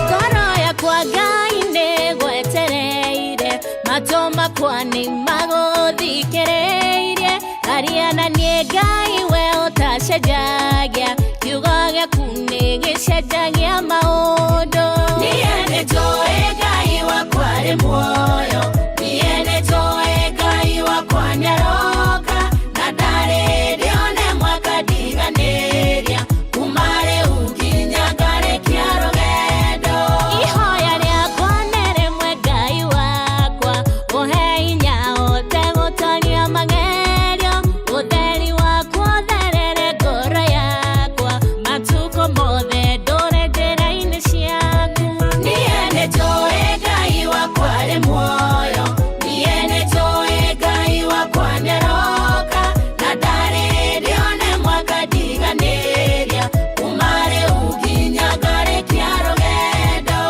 Ngoro yakwa Ngai nĩgwetereire, matũ makwa nĩmagũthikĩrĩirie, aria na niĩ Ngai we ũtacenjagia, kiugo gĩaku nĩgĩcenjagia maũndũ. Niĩ nĩnjũĩ Ngai wakwa arĩ muoyo, niĩ nĩnjũĩ Ngai wakwa nĩaroka, na ndarĩ rĩone mwaka ndiganĩria, kuma rĩu nginya ngarĩkia rũgendo. Ihoya rĩakwa nĩ rĩmwe Ngai wakwa, ũhe hinya hote gũtoria magerio, ũtheri waku ũtherere ngoro yakwa, matukũ mothe ndũre njĩra-inĩ ciaku. Niĩ nĩnjũĩ Ngai wakwa arĩ muoyo, niĩ nĩnjũĩ Ngai wakwa nĩaroka, na ndarĩ rĩone mwaka ndiganĩria, kuma rĩu nginya ngarĩkia rũgendo.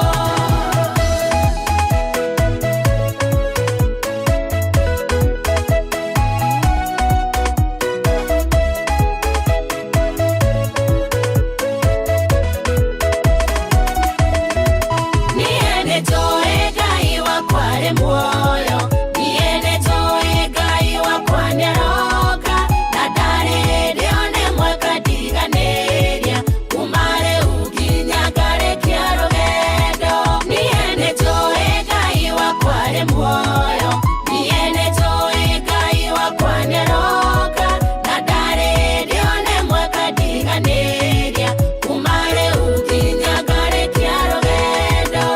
Niĩ nĩnjũĩ Ngai wakwa arĩ muoyo, niĩ nĩnjũĩ Ngai wakwa nĩaroka, na ndarĩ rĩone mwaka ndiganĩria, kuma rĩu nginya ngarĩkia rũgendo. Niĩ nĩnjũĩ Ngai wakwa arĩ muoyo, niĩ nĩnjũĩ Ngai wakwa nĩaroka, na ndarĩ rĩone mwaka ndiganĩria, kuma rĩu nginya ngarĩkia rũgendo.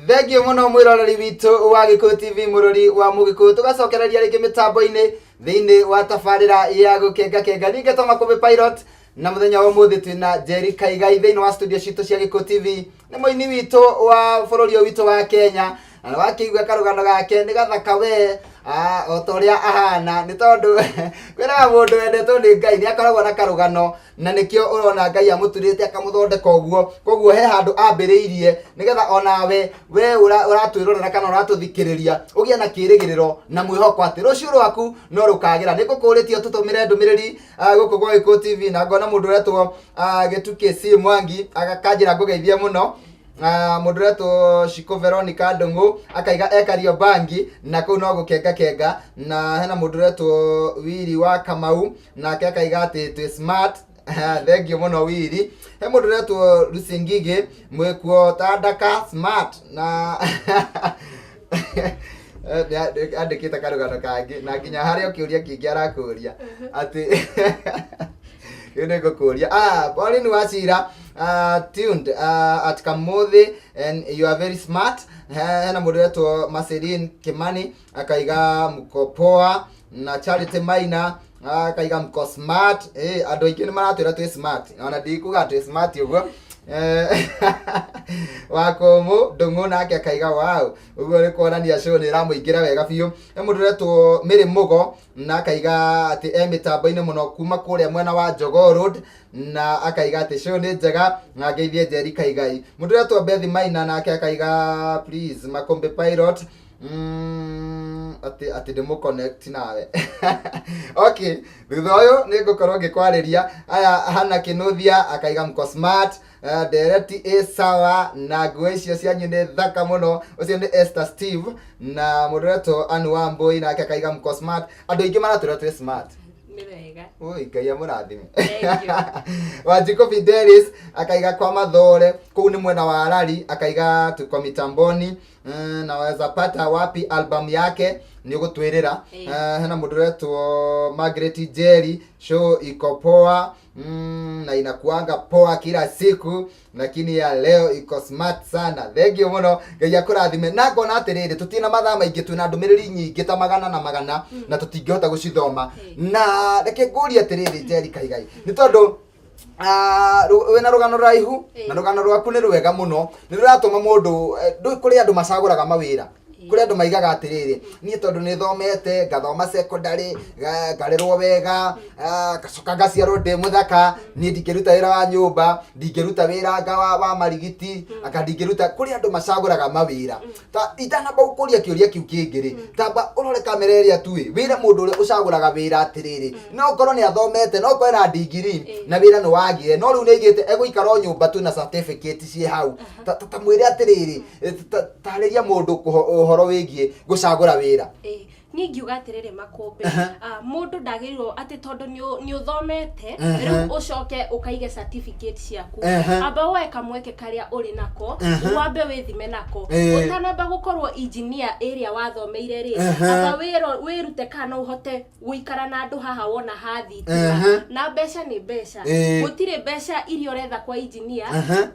Thengiũ mũno mwĩroreri witũ wa Gĩkũyũ TV, mũrori wa Mũgĩkũyũ, tũgacokereria rĩngĩ mĩtambo-inĩ thĩinĩ wa tabarĩra ya gũkengakenga. Niĩ ngetwo Makũmbĩ Pilot, na mũthenya wa ũmũthĩ twĩna Njeri Kaigai thĩinĩ wa studio citũ cia Gĩkũyũ TV. Nĩ mũini witũ wa bũrũri ũyũ witũ wa Kenya, na nĩwakĩigua karũgano gake nĩ gathaka we. O ta ũrĩa ahana, nĩ tondũ kwĩraga mũndũ wendetwo nĩ Ngai nĩ akoragwo na karũgano, na nĩkĩo ũrona Ngai amũturĩte akamũthondeka ũguo. Koguo he handũ ambĩrĩirie nĩgetha onawe we ũratwĩrorera kana ũratũthikĩrĩria ũgĩe na kĩrĩgĩrĩro na mwĩhoko atĩ rũciũ rwaku no rũkagĩra. Nĩ ngũkũrĩtie ũtũtũmĩre ndũmĩrĩri gũkũ gwa Gĩkũyũ TV, na ngona mũndũ ũretwo Gĩtukĩ C Mwangi akanjĩra ngũgeithie mũno. Mũndũ ũretwo Shiko Veronica Ndung'u akaiga e Kariobangi na kũu no gũkenga kenga. Na hena mũndũ ũretwo Wili wa Kamau nake akaiga atĩ twĩ smart. Thengiũ mũno Wili. He mũndũ ũretwo Lucy Ngigĩ mwĩkuo Tandaka smart na andĩkĩte karũgano kangĩ na nginya harĩ o kĩũria kĩngĩ arakũria atĩ rĩu nĩ ngũkũria. Pauline Wachira, tuned at Kamuthi and you are very smart. Hena mũndũ ũretwo Marceline Kimani akaiga mko poa, na Charity Maina akaiga mko smart. Andũ aingĩ nĩ maratwĩra twĩ smart, ona ndikuga twĩ smart ũguo. Wakũmũ Ndung'u nake akaiga wow, ũguo nĩ kuonania show nĩ ĩramũingĩra wega biũ. He mũndũ ũretwo Mary Mũgo na akaiga atĩ e mĩtambo-inĩ mũno kuma kũrĩa mwena wa Jogoo Road, na akaiga atĩ show nĩ njega na ngeithie Njeri Kaigai. Mũndũ ũretwo Beth Maina nake akaiga please Makombe Pilot, atĩ ndĩmũ connect nawe. Okay, thutha ũyũ nĩ ngũkorwo ngĩkwarĩria. Aya, Hana Kĩnũthia akaiga mko smart, ndereti ĩ sawa na nguo icio cianyu nĩ thaka mũno. Ũcio nĩ Esther Steve. Na mũndũ ũretwo Ann Wambui nake akaiga mko smart. Andũ aingĩ maratwĩra twĩ smart. Nĩ wega. Ui, Ngai amũrathime. Thank you. Wanjikũ Fidelis akaiga kwa Mathore kũu nĩ mwena wa Rari, akaiga tuko mitamboni. Naweza pata wapi album yake? Nĩ ũgũtwĩrĩra. Hena mũndũ ũretwo Margaret Njeri, show iko poa, na inakuanga poa kila siku lakini ya leo iko smart sana. Thank you mũno, Ngai akũrathime. Na ngona atĩrĩrĩ, tũtirĩ na mathaa maingĩ, twĩna ndũmĩrĩri nyingĩ ta magana na magana na tũtingĩhota gũcithoma. Na reke ngũrie atĩrĩrĩ, Njeri Kaigai, nĩ tondũ wĩna rũgano rũraihu na rũgano rwaku nĩ rwega mũno, nĩ rũratũma mũndũ ndũĩ kũrĩ andũ macagũraga mawĩra, kũrĩ andũ maigaga atĩrĩrĩ, niĩ tondũ nĩ thomete ngathoma secondary, ngarerwo wega, ngacoka ngaciarwo ndĩ mũthaka, niĩ ndingĩruta wĩra wa nyũmba, ndingĩruta wĩra anga wa marigiti, anga ndingĩruta. Kũrĩ andũ macagũraga mawĩra. Ta itanamba gũkũria kĩũria kĩu kĩngĩ rĩ, tamba ũrore kamera ĩrĩa tu ĩ wĩre mũndũ ũrĩa ũcagũraga wĩra atĩrĩrĩ, no ũkorwo nĩ athomete, no ũkorwo na ndigiri na wĩra nĩ wagire, no rĩu nĩ aigĩte egũikara o nyũmba tu na certificate ciĩ hau. Ta mwĩre atĩrĩrĩ, tarĩria mũndũ ũhoro wĩgiĩ gũcagũra wĩra. Niĩ ngiuga atĩrĩrĩ Makũmbĩ, mũndũ ndagĩrĩirwo atĩ tondũ nĩ ũthomete rĩu ũcoke ũkaige certificate ciaku. Amba woe kamweke karĩa ũrĩ nako, wambe wĩthime nako. Ũtanamba gũkorwo engineer ĩrĩa wathomeire rĩ, amba wĩrute kana no ũhote gũikara na andũ haha wona ha thitima. Na mbeca nĩ mbeca. Gũtirĩ mbeca iria ũretha kwa engineer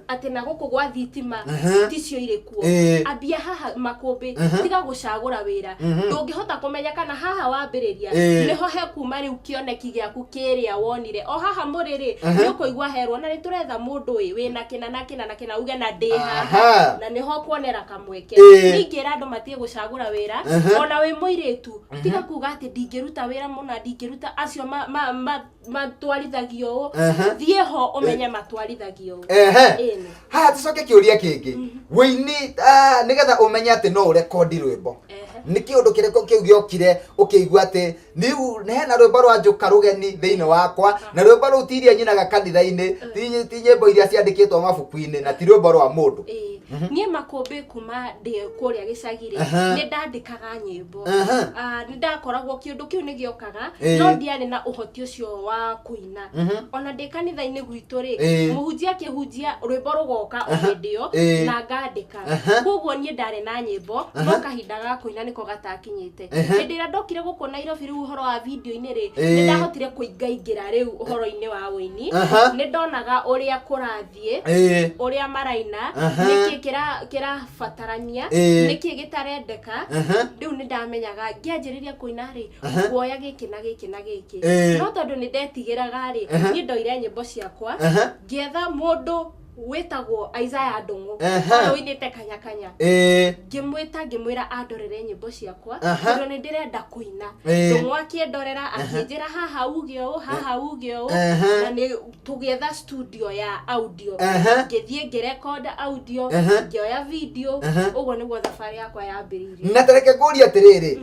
atĩ na gũkũ gwa thitima ticio irĩ kuo. Ambia haha Makũmbĩ, tiga gũcagũra wĩra. Ndũngĩhota kũmenya kana haha wambĩrĩria nĩho hekuma rĩu kĩoneki gĩaku kĩrĩa wonire. O haha mũrĩ rĩ, nĩ ũkũigua herwo na nĩ tũretha mũndũ ĩ wĩna kĩna na kĩna na kĩna, uge na ndĩ haha. Na nĩho ũkuonera kamweke. Niĩ ingĩra andũ matige gũcagũra wĩra, ona wĩ mũirĩtu, tiga kuga atĩ ndingĩruta wĩra mũna, ndingĩruta acio matwarithagio ũũ. Thiĩ ho ũmenye matwarithagio ũũ. Ĩni. Haya, tucoke kĩũria kĩngĩ. Wĩini, nĩgetha ũmenye atĩ no ũrekondi rwĩmbo, nĩ kĩũndũ kĩrĩkũ kĩu gĩokire ũkĩigua atĩ rĩu hena rwĩmbo rwa njũka rũgeni thĩinĩ wakwa, na rwĩmbo rũu ti iria nyinaga kanitha-inĩ, ti nyĩmbo iria ciandĩkĩtwo mabuku-inĩ, na ti rwĩmbo rwa mũndũ? Niĩ Makũmbĩ, kuma ndĩ kũrĩa gĩcagi rĩ, nĩ ndandĩkaga nyĩmbo. Nĩ ndakoragwo kĩũndũ kĩu nĩ gĩokaga, no ndiarĩ na ũhoti ũcio wa kũina. Ona ndĩ kanitha-inĩ gwitũ rĩ, mũhunjia akĩhunjia rwĩmbo rũgoka o hĩndĩ ĩyo na ngandĩka. Koguo niĩ ndarĩ na nyĩmbo, no kahinda ga kũina nĩko gatakinyĩte. Hĩndĩ ĩrĩa ndokire gũkũ Nairobi rĩu ũhoro wa video-inĩ rĩ, nĩ ndahotire kũingaingĩra rĩu ũhoro-inĩ wa ũini. Nĩ ndonaga ũrĩa kũrathiĩ, ũrĩa maraina, nĩkĩ kĩrabatarania, nĩkĩ gĩtarendeka. Rĩu nĩ ndamenyaga ngĩanjĩrĩria kũina rĩ, nguoya gĩkĩ na gĩkĩ na gĩkĩ. No tondũ nĩ ndetigĩraga rĩ, niĩ ndoire nyĩmbo ciakwa, ngĩetha mũndũ Wĩtagwo Isaiah Ndũng'ũ, ũrĩa ũinĩte Kanya Kanya. Ngĩmwĩta, ngĩmwĩra andorere nyĩmbo ciakwa, tondũ nĩ ndĩrenda kũina. Ndũng'ũ akĩndorera, akĩnjĩra haha uge ũũ, haha uge ũũ, na nĩ tũgĩetha studio ya audio. Ngĩthiĩ ngĩrekoda audio, ngĩoya video. Ũguo nĩguo thabarĩ yakwa yambĩrĩirie. Na tareke ngũrie atĩrĩrĩ,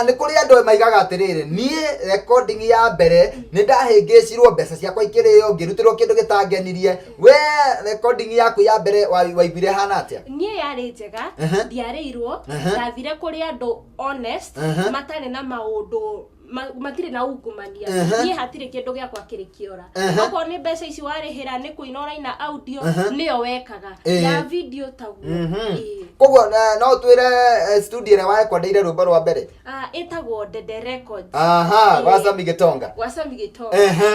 nĩ kũrĩ andũ maigaga atĩrĩrĩ, niĩ recording ya mbere nĩ ndahĩngĩcirwo, mbeca ciakwa ikĩrĩo, ngĩrutĩrwo kĩndũ gĩtangenirie. We recording yaku ya mbere waiguire hana atĩa? Niĩ yarĩ njega. Ndiarĩirwo. Ndathire kũrĩ andũ honest, matarĩ na maũndũ matirĩ na ungumania. Niĩ hatirĩ kĩndũ gĩakwa kĩrĩ kĩora. Okorwo nĩ mbeca ici warĩhĩra nĩ kũina ũraina audio, nĩyo wekaga. Ya video taguo. Ĩĩ. Koguo no ũtwĩre studio ĩrĩa warekondeire rwĩmbo rwa mbere? Ah, ĩtagwo Dede Records. Aha, gwa Sami Gĩtonga. Gwa Sami Gĩtonga.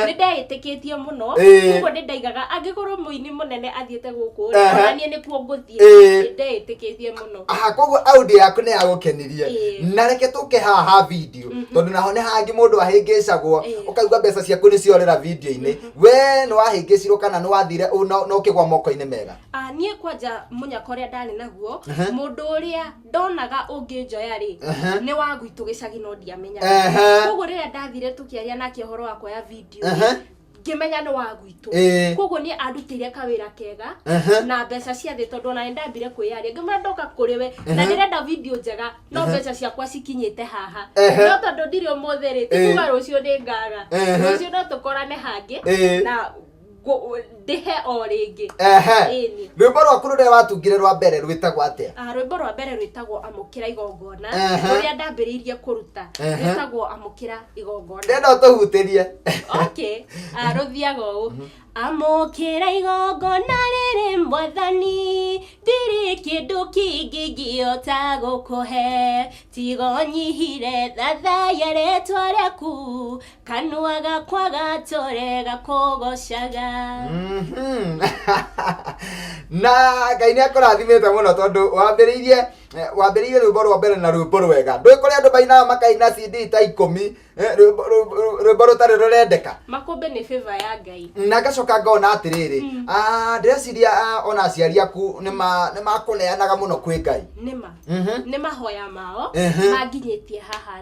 Nĩ ndeĩtĩkĩtie mũno. Koguo nĩ ndaigaga angĩkorwo mũini mũnene athiĩte gũkũ rĩ, ona niĩ nĩkuo ngũthiĩ. Nĩ ndeĩtĩkĩtie mũno. Aha, koguo audio yaku nĩ yagũkenirie. Na reke tũke haha ha video, tondũ naho nĩ hangĩ mũndũ ahĩngĩcagwo, ũkaigua mbeca ciaku nĩ ciorĩra video-inĩ. We nĩ wahĩngĩcirwo kana nĩ wathire na ũkĩgwa moko-inĩ mega? Ah, niĩ kwanja mũnyaka ũrĩa ndarĩ naguo, mũndũ ũrĩa ndonaga ũngĩnjoya rĩ, nĩ wa gwitũ gĩcagi, no ndiamenyaga. Koguo rĩrĩa ndathire tũkĩaria nake ũhoro wa kuoya video, ngĩmenya nĩ wa gwitũ. Koguo niĩ andutĩire kawĩra kega na mbeca cia thĩ, tondũ ona nĩ ndambire kwĩyaria, ngĩmwĩra ndoka kũrĩ we na ndĩrenda video njega, no mbeca ciakwa cikinyĩte haha. No tondũ ndirĩ ũmũthĩ rĩ, ti kuga rũciũ nĩ ngaga. Rũciũ no tũkorane hangĩ na ndĩhe o rĩngĩ. Ĩni. Rwĩmbo rwaku rũrĩa watungire rwa mbere rwĩtagwo atĩa? Ah, rwĩmbo rwa mbere rwĩtagwo Amũkĩra Igongona. Rũrĩa ndambĩrĩirie kũruta rwĩtagwo Amũkĩra Igongona. Ndĩrenda ũtũhutĩrie. Okay. Ah, rũthiaga ũũ: Amũkĩra igongona rĩrĩ Mwathani, ndirĩ kĩndũ kĩngĩ ingĩhota gũkũhe, tigo nyihire thathaya rĩtwa rĩaku, kanua gakwa gatũre gakũgocaga. Na Ngai nĩ akũrathimĩte mũno, tondũ wambĩrĩirie rwĩmbo rwa mbere na rwĩmbo rwega. Ndũĩ kũrĩ andũ mainaga makaina CD ta 10, rwĩmbo rũtarĩ rũrendeka. Makũmbĩ nĩ favor ya Ngai. Na ngacoka ngona atĩrĩrĩ, ndĩreciria ona aciari aku nĩ makũneanaga mũno kwĩ Ngai. Nĩma. Nĩ mahoya mao manginyĩtie haha.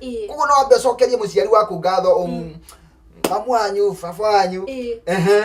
Ĩĩ. Koguo no wambe ũcokerie mũciari waku ngatho, mamu wanyu, baba wanyu. Ĩĩ.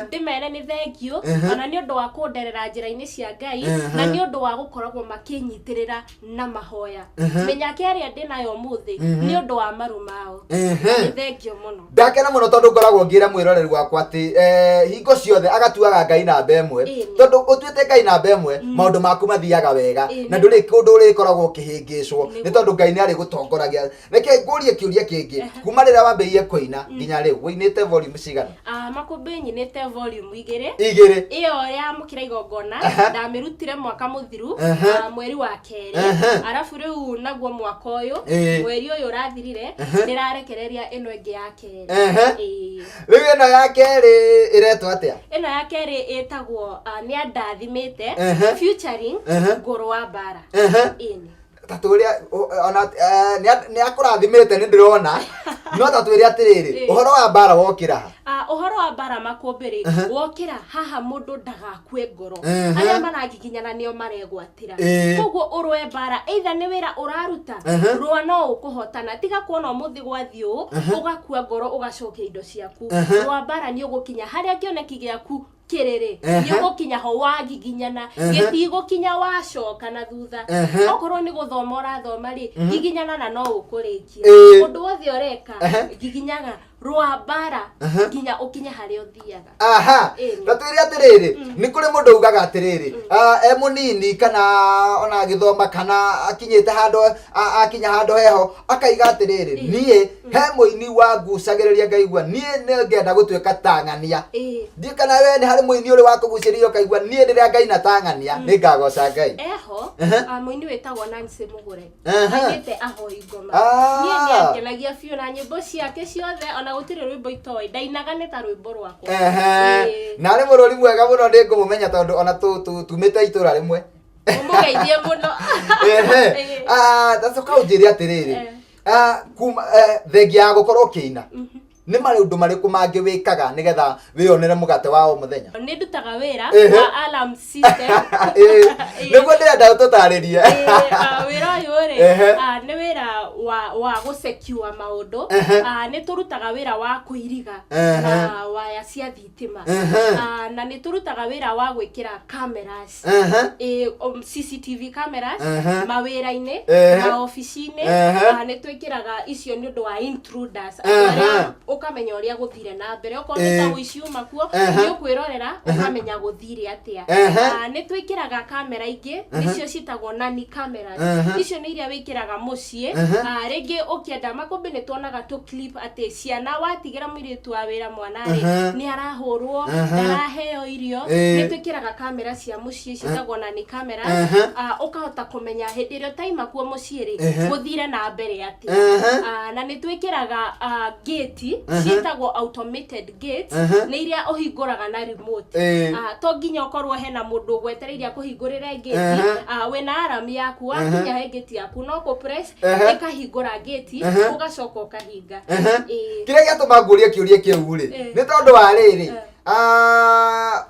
Ndĩmere nĩ thengiũ, ona nĩ ũndũ wa kũnderera njĩra-inĩ cia Ngai, na nĩ ũndũ wa gũkoragwo makĩnyitĩrĩra na mahoya. Mĩnyaka ĩrĩa ndĩ nayo ũmũthĩ nĩ ũndũ wa maru mao. Nĩ thengiũ mũno. Ndakena mũno, tondũ ngoragwo ngĩra mwĩroreri wakwa atĩ hingo ciothe agatuaga Ngai namba ĩmwe, tondũ ũtuĩte Ngai namba ĩmwe, maũndũ maku mathiaga wega, na ndũrĩ kũndũ ũrĩkoragwo ũkĩhĩngĩcwo, nĩ tondũ Ngai nĩ arĩgũtongoragia. Reke ngũrie kĩũria kĩngĩ: kuma rĩrĩa wambĩrĩirie kũina nginya rĩu, wũinĩte volume cigana? Ah, makũmbĩ nyinĩte volume 2. 2. Ĩyo ya Mũkĩra Igongona ndamĩrutire mwaka mũthiru, mweri wa kerĩ. Arabu rĩu naguo mwaka ũyũ, mweri ũyũ ũrathirire, ndĩrarekereria ĩno ĩngĩ ya kerĩ. Ĩĩ. Rĩu ĩno ya kerĩ ĩretwo atĩa? Ĩno ya kerĩ ĩtagwo Nĩ Andathimĩte featuring Ngũrũ wa Mbara. Ĩni. Ta twĩre ona nĩ akũrathimĩte, nĩ ndĩrona, no ta twĩre atĩrĩrĩ, ũhoro wa mbara wokĩra ha? Ah, ũhoro wa mbara makũmbĩ rĩ, wokĩra haha mũndũ ndagakue ngoro. Arĩa maragiginyana nĩo maregwatĩra. Koguo ũrũe mbara, either nĩ wĩra ũraruta, rũa no ũkũhotana. Tiga kuona ũmũthĩ gwathiĩ ũũ, ũgakua ngoro, ũgacokia indo ciaku. Rũa mbara, nĩ ũgũkinya harĩa kĩoneki gĩaku kĩrĩrĩ. Nĩ ũgũkinya ho wagiginyana, gĩtigũkinya wacoka na thutha. Okorwo nĩ gũthoma ũrathoma rĩ, giginyana na no ũkũrĩkia. Ũndũ wothe ũreka, giginyaga, rũa mbara nginya ũkinye harĩa ũthiaga. Aha. Ta twĩre atĩrĩrĩ, nĩ kũrĩ mũndũ ugaga atĩrĩrĩ, e mũnini kana ona agĩthoma kana akinyĩte handũ, akinya handũ heho, akaiga atĩrĩrĩ, niĩ he mũini wa ngucagĩrĩria, ngaigua niĩ nĩ ngenda gũtuĩka ta ng'ania. Ndiũ kana we nĩ harĩ mũini ũrĩ wa kũgucĩrĩria ũkaigua niĩ rĩrĩa ngaina ta ng'ania nĩ ngagoca Ngai? Eho. Mũini wĩtagwo Nancy Mũgũre. Aigĩte ahoi ngoma. Niĩ nĩ angenagia biũ na nyĩmbo ciake ciothe, ona gũtirĩ rwĩmbo itoĩ ndainaga nĩ ta rwĩmbo rwakwa. Na arĩ mũrũri mwega mũno, nĩ ngũmũmenya tondũ ona tumĩte itũra rĩmwe. Ũmũgeithie mũno. Tacoka ũnjĩre atĩrĩrĩ, kuma thengia ya gũkorwo ũkĩina. Nĩ maũndũ marĩkũ mangĩ wĩkaga nĩgetha wĩyonere mũgate wa o mũthenya? Nĩ ndutaga wĩra Ehe. wa alarm system. Nĩguo ndĩrenda ũtũtarĩrie. Wĩra ũyũ rĩ, nĩ wĩra wa gũsecure maũndũ. Nĩ tũrutaga wĩra wa kũiriga na waya cia thitima. Na nĩ tũrutaga wĩra wa gwĩkĩra cameras, CCTV cameras mawĩra-inĩ, maobici-inĩ. Nĩ twĩkĩraga icio nĩ ũndũ wa intruders, andũ arĩa ũkamenya ũrĩa gũthire na mbere, okorwo nĩ ta ũici uma kuo, nĩ ũkwĩrorera ũkamenya gũthire atĩa. Nĩ twĩkĩraga kamera ingĩ, nĩcio ciĩtagwo nani cameras. Icio nĩ iria wĩkĩraga mũciĩ. Rĩngĩ ũkĩenda makũmbĩ, nĩ tuonaga tũ clip atĩ ciana watigĩra mũirĩtu wa wĩra mwana rĩ, nĩ arahũrwo, ndaraheo irio. Nĩ twĩkĩraga kamera cia mũciĩ ciĩtagwo nani cameras. Ũkahota kũmenya hĩndĩ ĩrĩa ũtaima kuo mũciĩ rĩ, gũthire na mbere atĩa. Na nĩ twĩkĩraga gate ciĩtagwo automated gates, nĩ iria ũhingũraga na remote. To nginya ũkorwo hena mũndũ ũgwetereire akũhingũrĩre gate. Wĩna alarm yaku, wakinya he gate yaku no kũ press, ĩkahingũra gate, ũgacoka ũkahinga. Kĩrĩa gĩatũma ngũrie kĩũria kĩu rĩ, nĩ tondũ wa rĩrĩ,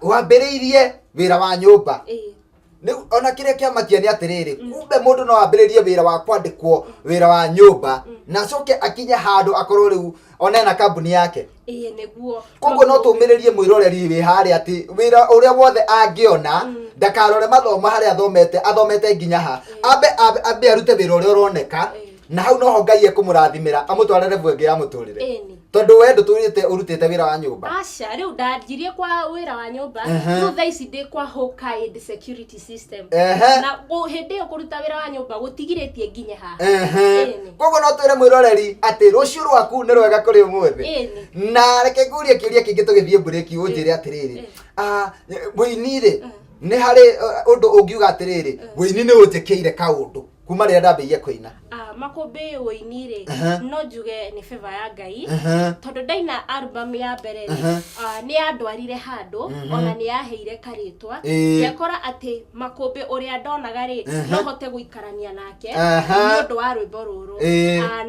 wambĩrĩirie wĩra wa nyũmba. Rĩu ona kĩrĩa kĩamakia nĩ atĩrĩrĩ, kumbe mũndũ no ambĩrĩrie wĩra wa kwandĩkwo wĩra wa nyũmba na acoke akinye handũ akorwo rĩu ona ena kambuni yake. Ĩĩ, nĩguo. Koguo no tũmĩrĩrie mwĩroreri wĩ harĩa atĩ wĩra ũrĩa wothe angĩona, ndakarore mathomo harĩa athomete, athomete nginya ha, ambe arute wĩra ũrĩa ũroneka, na hau noho Ngai ekũmũrathimĩra amũtware level ĩngĩ ya mũtũrĩre. Ĩni. Tondũ we ndũtũrĩte ũrutĩte wĩra wa nyũmba. Aca, rĩu ndanjirie kwa wĩra wa nyũmba, rĩu thaa ici ndĩ kwa Hawkeye security system. Na hĩndĩ ĩyo kũruta wĩra wa nyũmba gũtigirĩtie nginye haha. Ĩni. Koguo no twĩre mwĩroreri atĩ rũciũ rwaku nĩ rwega kũrĩ ũmũthĩ. Ĩni. Na reke ngũrie kĩũria kĩngĩ tũgĩthiĩ mburĩki, ũnjĩre atĩrĩrĩ, wĩini rĩ, nĩ harĩ ũndũ ũngiuga atĩrĩrĩ, wĩini nĩ ũnjĩkĩire kaũndũ kuma rĩrĩa ndambĩrĩirie kũina? Makũmbĩ, ũini rĩ, no njuge nĩ favor ya Ngai, tondũ ndaina album ya mbere rĩ, nĩ yandwarire handũ, ona nĩ yaheire karĩtwa. Ngekora atĩ Makũmbĩ ũrĩa ndonaga rĩ, no hote gũikarania nake nĩ ũndũ wa rwĩmbo rũrũ.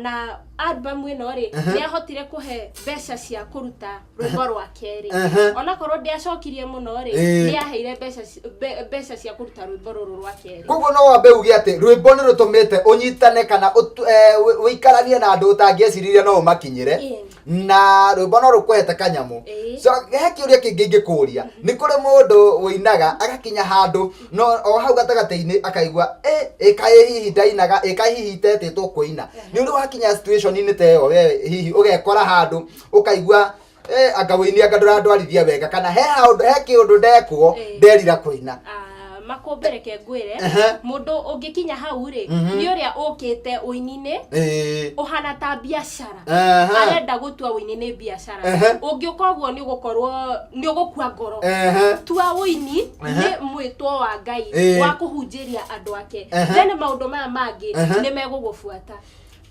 Na album ĩno rĩ, nĩ ahotire kũhe mbeca cia kũruta rwĩmbo rwa kerĩ. Onakorwo ndiacokirie mũno rĩ, nĩ yaheire mbeca cia kũruta rwĩmbo rũrũ rwa kerĩ. Koguo no wambe uge atĩ rwĩmbo nĩ rũtũmĩte ũnyitane kana ũikaranie na andũ ũtangĩeciririe no ũmakinyĩre, na rwĩmbo no rũkũhete kanyamũ. So he kĩũria kĩngĩ ingĩkũria, nĩ kũrĩ mũndũ ũinaga agakinya handũ no o hau gatagatĩ-inĩ akaigua, ĩkaĩ hihi ndainaga, ĩkaĩ hihi itetĩtwo kũina. Nĩ ũrĩ wakinya situation-inĩ ta ĩyo we hihi ũgekora handũ ũkaigua, anga wĩini anga ndũrandwarithia wega, kana he handũ he kĩũndũ ndekwo nderira kũina? Makũmbĩ, reke ngwĩre, mũndũ ũngĩkinya hau rĩ, nĩ ũrĩa ũkĩte ũini-inĩ ũhana ta biacara, arenda gũtua ũini nĩ biacara. Ũngĩũka ũguo, nĩ ũgũkorwo nĩ ũgũkua ngoro. Tua ũini nĩ mwĩtwo wa Ngai wa kũhunjĩria andũ ake, then maũndũ maya mangĩ nĩ megũgũbuata.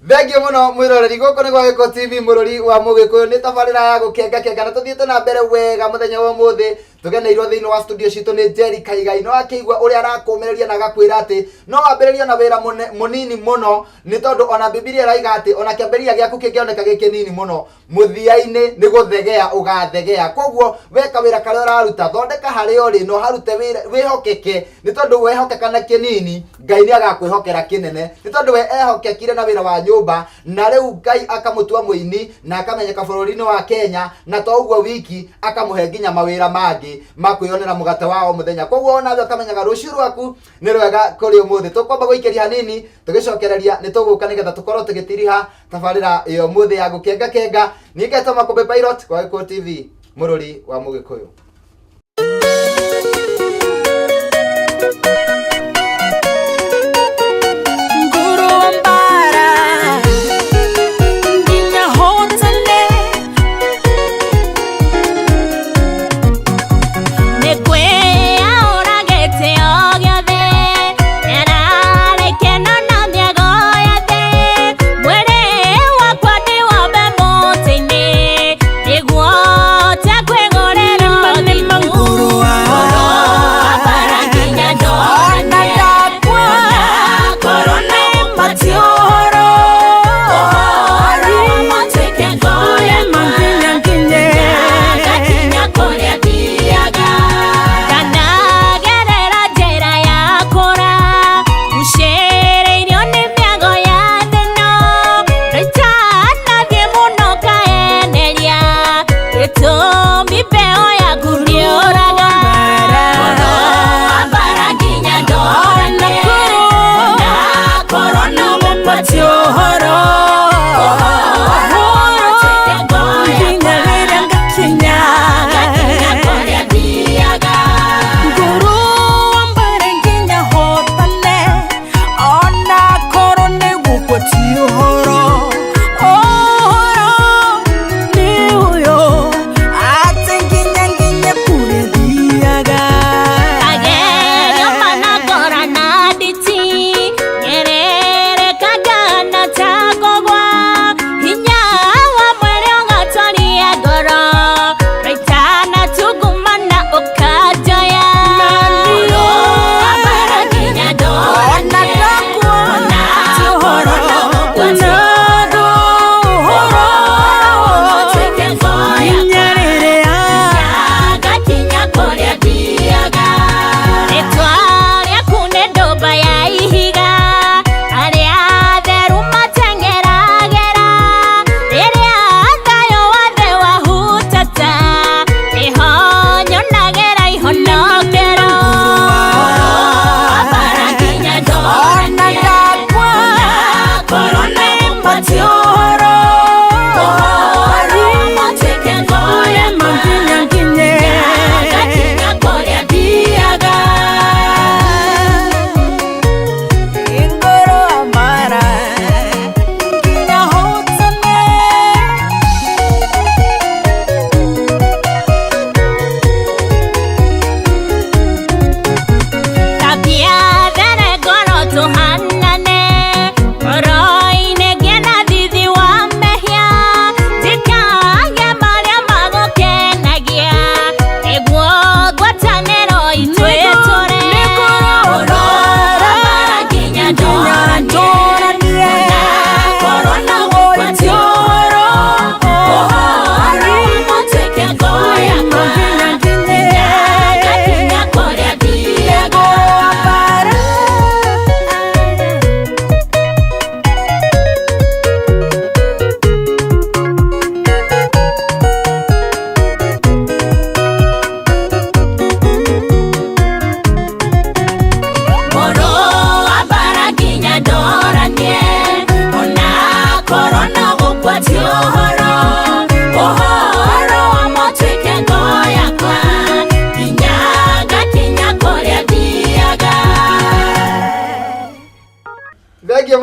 Thengiũ mũno mwĩroreri, gũkũ nĩ gwa Gĩkũ TV, mũrũri wa Mũgĩkũyũ, nĩ tabarĩra ya gũkenga kenga, na tũthiĩte na mbere wega mũthenya wa ũmũthĩ. Tũgeneirwo thĩinĩ wa studio citũ nĩ Jerry Kaigai. No akĩigua ũrĩa arakũmĩrĩria na agakwĩra atĩ no wambĩrĩrie na wĩra mũnini mũno, nĩ tondũ ona Bibilia ĩraiga atĩ ona kĩambĩrĩria gĩaku kĩngĩoneka gĩ kĩnini mũno, mũthia-inĩ nĩ gũthegea ũgathegea. Koguo weka wĩra karĩa ũraruta, thondeka harĩa ũrĩ na ũharute wĩra wĩhokeke, nĩ tondũ wehokeka na kĩnini, Ngai nĩ agakwĩhokera kĩnene, nĩ tondũ we ehokekire na wĩra wa nyũmba na rĩu Ngai akamũtua mũini na akamenyeka bũrũri-inĩ wa Kenya, na to ũguo wiki, akamũhe nginya mawĩra mangĩ ma kwĩyonera mũgate wa o mũthenya. Koguo onawe ũkamenyaga rũciũ rwaku nĩ rwega kũrĩ ũmũthĩ. Tũkwamba gũikĩria hanini, tũgĩcokereria nĩ tũgũka nĩgetha tũkorwo tũgĩtiriha tabarĩra ya ũmũthĩ ya gũkenga kenga. Niĩ ngetwo Makũmbĩ Pilot kwa Gĩkũyũ TV, mũrũri wa Mũgĩkũyũ. Nguru wa mbara nginya hotane nĩkwĩyaũragĩte o gĩothe nĩararĩkeno na mĩago yothe mwĩrĩ wakwa ndĩwambe mũtĩ-inĩ nĩguo hote kwĩgũrĩra.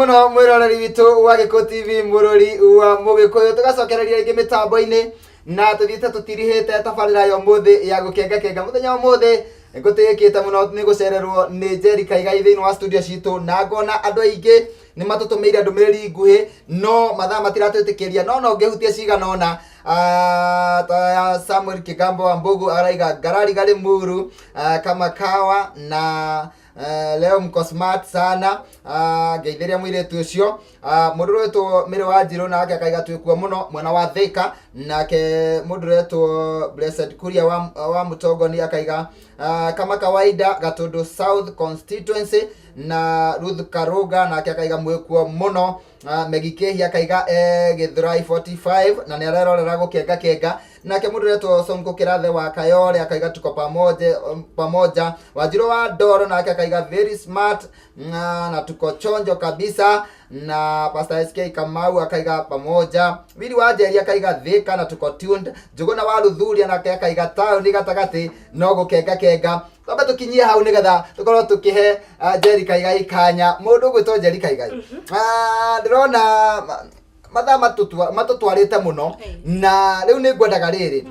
Mũno mwĩroreri witũ wa Gĩkũ TV, mũrori wa Mũgĩkũyũ, tũgacokereria rĩngĩ mĩtambo-inĩ na tũthiĩte tũtirihĩte tabarĩra ya ũmũthĩ ya gũkengakenga. Mũthenya wa ũmũthĩ ngũtĩĩkĩte mũno nĩ gũcererwo nĩ Njeri Kaigai thĩinĩ wa studio citũ, na ngona andũ aingĩ nĩ matũtũmĩire ndũmĩrĩri nguhĩ, no mathaa matiratwĩtĩkĩria, no no ngĩhutie cigana ũna. Ah, ta ya Samuel Kigambo wa Mbugu araiga ngarari gari muru, ah, kama kawa na leo mko smart sana. Ah, ngeithĩria mũirĩtu ũcio. Ah, mũndũ ũretwo Mĩrĩ wa Njirũ nake akaiga twĩkuo mũno mwena wa Thika. Nake mũndũ ũretwo Blessed Kuria wa Mũtongoni akaiga, ah, kama kawaida Gatundu South Constituency. Na Ruth Karuga nake akaiga mwĩkuo mũno. Ah, Megi Kehia akaiga Gĩthũrai 45 na nĩ arerorera gũkenga kenga. Nake mũndũ ũretwo Sonko Kĩrathe wa Kayore akaiga tuko pamoja, pamoja. Wanjirũ wa Ndoro nake akaiga very smart na tuko chonjo kabisa. Na Pastor SK Kamau akaiga pamoja. Wili wa Njeri akaiga Thika na tuko tuned. Njũgũna wa Ruthuria nake akaiga taũni gatagatĩ no gũkenga kenga. Twambe tũkinyie hau nĩgetha tũkorwo tũkĩhe, ah, Njeri Kaigai kanya. Mũndũ ũgwĩtwo Njeri Kaigai, ah, ndĩrona mathaa matũtwarĩte mũno, na rĩu nĩ ngwendaga rĩrĩ,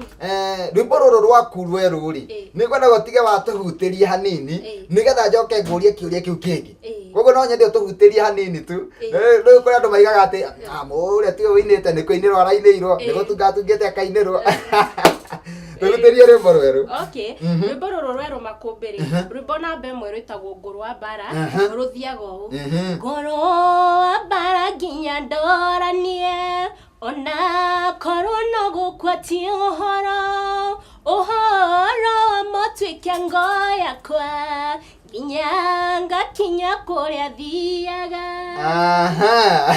rwĩmbo rũrũ rwaku rwerũ rĩ, nĩ ngwendaga ũtige watũhutĩria hanini, nĩgetha njoke ngũrie kĩũria kĩu kĩngĩ. Koguo no nyende ũtũhutĩrie hanini tu. Rĩu kũrĩ andũ maigaga atĩ, "Ah, mũrĩa tiwe ũinĩte, nĩ kũinĩrwo arainĩirwo, nĩ gũtungatungĩte akainĩrwo." Tũhutĩrie rwĩmbo rwerũ. Okay, rwĩmbo rũrũ rwerũ makũmbĩ rĩ, rwĩmbo namba ĩmwe rwĩtagwo Ngũrũ wa Mbara. Rũthiaga ũũ: Ngũrũ wa mbara nginya ndoranie, ona korwo no gũkua ti ũhoro, ũhoro wa matuĩke ngo yakwa nginya ngakinya kũrĩa thiaga. Aha.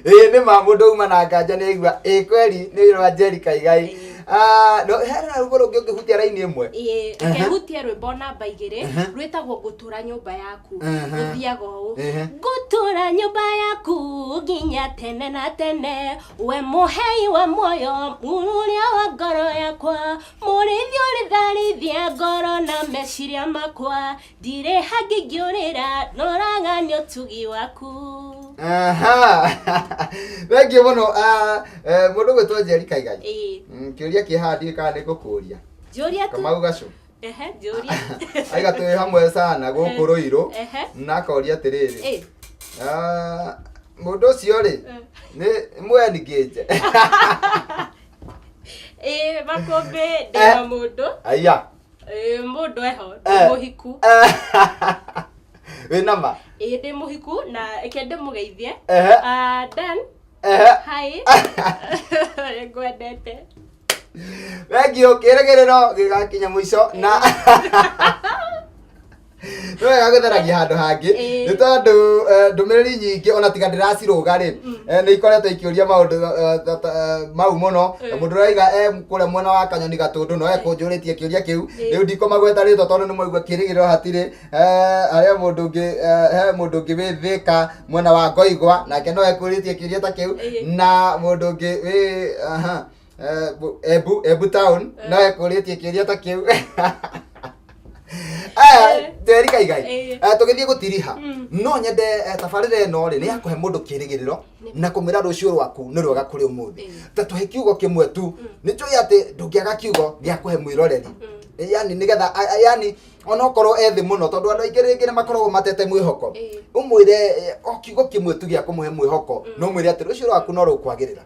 Ĩĩ, nĩ ma mũndũ uma na nganja nĩ aigua ĩ kweri nĩ rwa Njeri Kaigai. Ah, no hena rwĩmbo rũngĩ ũngĩhutia raini ĩmwe? Ĩĩ, reke hutie rwĩmbo namba 2, rwĩtagwo Ngũtũra Nyũmba Yaku. Rũthiaga ũũ: Ngũtũra nyũmba yaku nginya tene na tene, we mũhei wa muoyo, mũrũrĩa wa ngoro yakwa, mũrĩithi ũrĩtharithia ngoro na meciria makwa, ndirĩ hangĩ ingĩũrĩra, noraga nĩ ũtugi waku. Aha. Thengiũ mũno. Ah, mũndũ gwĩtwo Njeri Kaigai. Ĩĩ. Kĩũria kĩ haha ndiũĩ kana nĩ ngũkũria. Njũria tu. Kamau Gacũ. Ehe, njũria. Aiga twĩ hamwe sana gũkũ Rũirũ. Na akoria atĩrĩrĩ, ah, mũndũ ũcio rĩ, nĩ mweni ngĩnje? Ĩĩ, makũmbĩ, ndĩ na mũndũ. Aya. Ĩĩ, mũndũ eho, ndĩ mũhiku. Wĩna ma? Ĩĩ, ndĩ mũhiku, na reke ndĩmũgeithie. Ah, Dan. Hi. Ngwendete. Thengiũ, kĩrĩgĩrĩro gĩgakinya mũico na nĩ wega gũtheragia handũ hangĩ, nĩ tondũ ndũmĩrĩri nyingĩ ona tiga ndĩracirũga rĩ, nĩ ikoretwo ikĩũria maũndũ mau mũno. Na mũndũ ũraiga e kũrĩa mwena wa Kanyoni Gatũndũ no ekũnjũrĩtie kĩũria kĩu. Rĩu ndikũmagweta rĩtwa tondũ nĩ mwaigua kĩrĩgĩrĩro hatirĩ. Harĩa mũndũ ũngĩ, he mũndũ ũngĩ wĩ Thĩka mwena wa Ngoigwa nake no ekũrĩtie kĩũria ta kĩu. Na mũndũ ũngĩ wĩ, aha, Embu town no ekũrĩtie kĩũria ta kĩu. Njeri Kaigai, tũgĩthiĩ gũtiriha, no nyende, tabarĩra ĩno rĩ, nĩ ya kũhe mũndũ kĩrĩgĩrĩro na kũmwĩra rũciũ rwaku nĩ rwega kũrĩ ũmũthĩ. Ta tũhe kiugo kĩmwe tu, nĩ njũĩ atĩ ndũngĩaga kiugo gĩa kũhe mwĩroreri, yani nĩgetha yani onokorwo e thĩ mũno, tondũ andũ aingĩ rĩngĩ nĩ makoragwo matete mwĩhoko, ũmwĩre o kiugo kĩmwe tu gĩa kũmũhe mwĩhoko, no mwĩre atĩ rũciũ rwaku no rũkwagĩrĩra.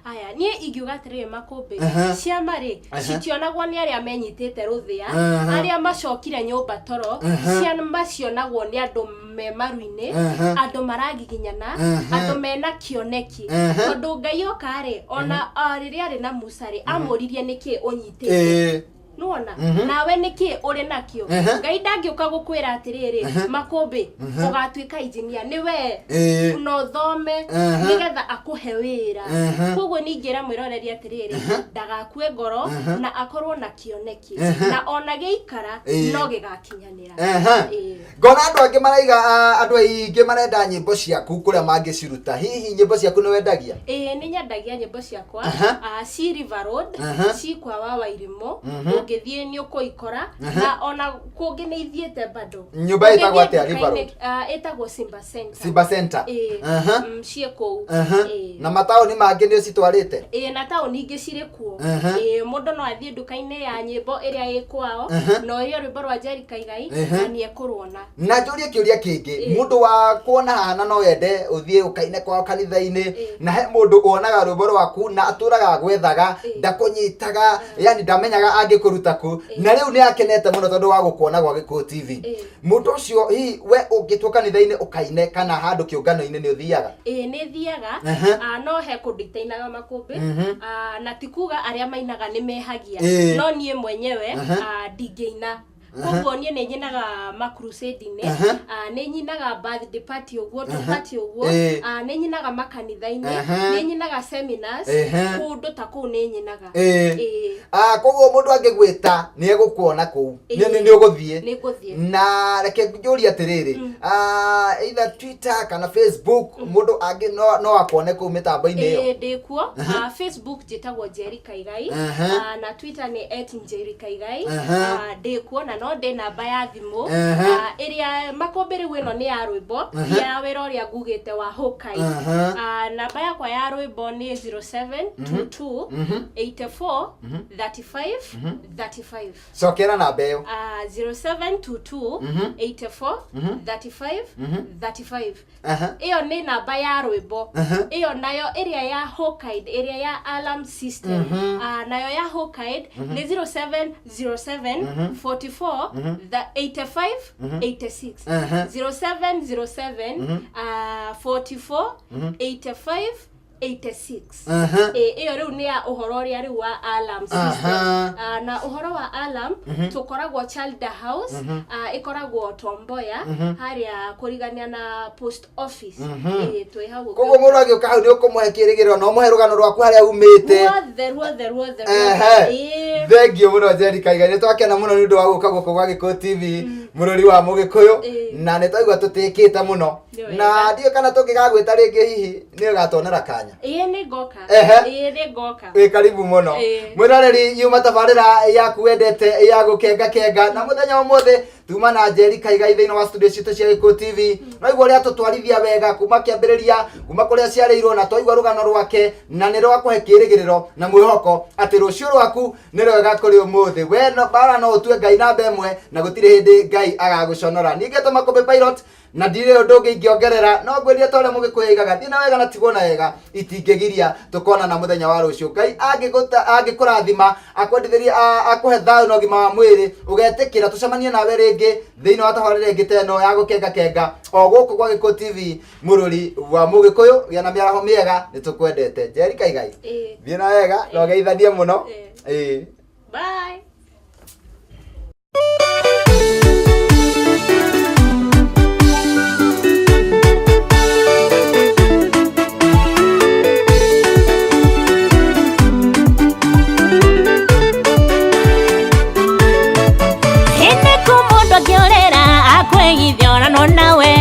Aya, niĩ ingiuga atĩrĩrĩ makũmbĩ, ciama rĩ, citionagwo nĩ arĩa menyitĩte rũthĩa, arĩa macokire nyũmba toro. Ciama cionagwo nĩ andũ me maru-inĩ, andũ maragiginyana, andũ mena kĩoneki, tondũ Ngai oka rĩ, ona rĩrĩa arĩ na Musa rĩ, amũririe nĩkĩ ũnyitĩte. Nĩwona? Nawe nĩkĩ ũrĩ nakĩo? Ngai ndangĩũka gũkwĩra atĩrĩrĩ, makũmbĩ, ũgatuĩka injinia nĩ we, na ũthome nĩgetha akũhe wĩra. Koguo ningĩra mwĩroreri atĩrĩrĩ, ndagakue ngoro na akorwo na kĩoneki, na ona gĩikara no gĩgakinyanĩra. Ngona andũ angĩ maraiga, ah, andũ aingĩ marenda nyĩmbo ciaku kũrĩa mangĩciruta. Hihi nyĩmbo ciaku nĩ wendagia? Ĩĩ, nĩ nyendagia nyĩmbo ciakwa. Ah, ci River Road, ci kwa wa Wairimũ. Ũngĩthiĩ nĩ ũkũikora, na ona kũngĩ nĩ ithiĩte bado. Nyũmba ĩtagwo Ũngĩthiĩ atĩa, River nduka-inĩ, Road? Ĩtagwo Simba Center. Simba Center. Ĩĩ. Ciĩ kũu. Ĩĩ. Na mataũni mangĩ nĩ ũcitwarĩte? Ĩĩ, na taũni ingĩ cirĩ kuo. Ĩĩ, mũndũ no athiĩ nduka-inĩ ya nyĩmbo ĩrĩa ĩ kwao na orie rwĩmbo rwa Njeri Kaigai na nĩ ekũruona. Na njũrie kĩũria kĩngĩ. Mũndũ wa kuona haha no ende ũthiĩ ũkaine kwao kanitha-inĩ, na he mũndũ wonaga rwĩmbo rwaku na atũraga agwethaga, ndakũnyitaga, yani ndamenyaga angĩkũruta kũ, na rĩu nĩ akenete mũno tondũ wa gũkuona gwa Gĩkũyũ TV. Mũndũ ũcio hihi we ũngĩtwo kanitha-inĩ ũkaine kana handũ kĩũngano-inĩ nĩ ũthiaga? Ĩĩ, nĩ thiaga. No he kũndũ itainaga makũmbĩ. Na ti kuga arĩa mainaga nĩ mehagia, no niĩ mwenyewe ndingĩina. Koguo niĩ nĩ nyinaga macrusade-inĩ, nĩ nyinaga birthday party ũguo, tũparty ũguo, nĩ nyinaga makanitha-inĩ, nĩ nyinaga seminars, kũndũ ta kũu nĩ nyinaga. Ĩĩ. Koguo mũndũ angĩgwĩta nĩ egũkuona kũu? Nĩ ũgũthiĩ? Nĩ ngũthiĩ. Na reke njũrie atĩrĩrĩ, either Twitter kana Facebook, mũndũ angĩ no akuone kũu mĩtambo-inĩ ĩyo? Ĩĩ, ndĩ kuo. Facebook njĩtagwo Njeri Kaigai, na Twitter nĩ @Njeri Kaigai. Ndĩ kuo na no ndĩ namba ya thimũ, ĩrĩa makũmbĩ rĩu ĩno nĩ ya rwĩmbo, ti ya wĩra ũrĩa ngugĩte wa Hawkeye. Namba yakwa ya rwĩmbo nĩ 0722 84 35 35. Cokera namba ĩyo. 0722 84 35 35. Ĩyo nĩ namba ya rwĩmbo. Ĩyo nayo ĩrĩa ya Hawkeye, ĩrĩa ya alarm system, nayo ya Hawkeye nĩ 0707 44 85 86. 0707 44 85 86. Ĩyo rĩu nĩ ya ũhoro ũrĩa rĩu wa alarm system. Na ũhoro wa alarm, tũkoragwo Child House, ĩkoragwo Tomboya harĩa kũrigania na post office. Ĩĩ, twĩ hau. Koguo mũndũ agĩũka hau nĩ ũkũmũhe kĩrĩgĩrĩro na ũmũhe rũgano rwaku harĩa umĩte? Ruothe, ruothe, ruothe, ruothe. Ĩĩ. Thengio mũno, Njeri Kaigai, nĩ twakena mũno nĩ ũndũ wa gũka gũkũ gwa Gĩkũyũ TV, mũrũri wa Mũgĩkũyũ, na nĩ twaigua tũtĩkĩte mũno. Nĩ wega. Na ndiũĩ kana tũngĩgagwĩta rĩngĩ hihi nĩ ũgatuonera kanya. Ĩĩ, nĩ ngoka. Ĩĩ, nĩ ngoka. Wĩ karibu mũno. Mwĩroreri, yuma tabarĩra yaku wendete ya gũkenga kenga, na mũthenya ũmũthĩ tuma na Njeri Kaigai thĩinĩ wa studio citũ cia Gĩkũyũ TV. Twaigua ũrĩa tũtwarithia wega kuma kĩambĩrĩria, kuma kũrĩa ciarĩirwo, na twaigua rũgano rwake na nĩ rwakũhe kĩrĩgĩrĩro na mwĩhoko atĩ rũciũ rwaku nĩ rwega kũrĩ ũmũthĩ. We no, bara no ũtue Ngai namba ĩmwe na gũtirĩ hĩndĩ Ngai agagũconora. Ningĩ tũmakũmbĩ pilot na ndirĩ ũndũ ũngĩ ingĩongerera, no ngwĩrire ta ũrĩa Mũgĩkũyũ aigaga, thiĩ na wega na tigwo na wega itingĩgiria. Tũkonana mũthenya wa rũciũ. Ngai angĩkũrathima, akwendithĩrie, akũhe thayũ na ũgima wa mwĩrĩ, ũgetĩkĩra tũcemanie nawe rĩngĩ thĩinĩ wa tabarĩra ĩngĩ ta ĩno ya gũkenga kenga o gũkũ gwa Gĩkũyũ TV, mũrũri wa Mũgĩkũyũ. Gĩa na mĩaraho mĩega, nĩ tũkwendete. Njeri Kaigai, thiĩ na wega na ũgeithanie mũno. Ĩĩ. Bye. Hĩndĩ kũ mũndũ angĩũrĩra akwĩgithiorano nawe,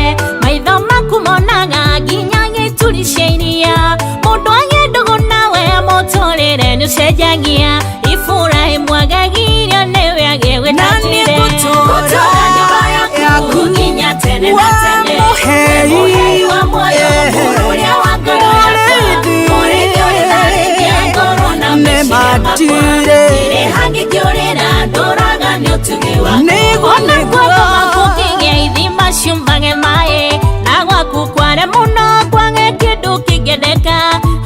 maitho maku monaga nginya gĩturi cia iria. Mũndũ agĩe ndũgũ nawe mũtũrĩre nĩ ũcenjagia. Iburahĩmu agagirio nĩwe agĩgwĩta Na niĩ Njire. ngũtũũra nyũmba yaku nginya tene na tene. Mũhei. Mũhei wa muoyo, mũrũrĩa wa ngoro yakwa, mũrĩithi ũrĩ tharĩkia ngoro na meciria makwa. Nĩmatire. Ndirĩ hangĩkĩũrĩra, ndũraga nĩ ũtugi waku. Nĩguo, Ona nĩguo. guoko gwaku kĩgĩe ithima ciumbage maĩ, na gwaku kware mũno kwage kĩndũ kĩngĩendeka.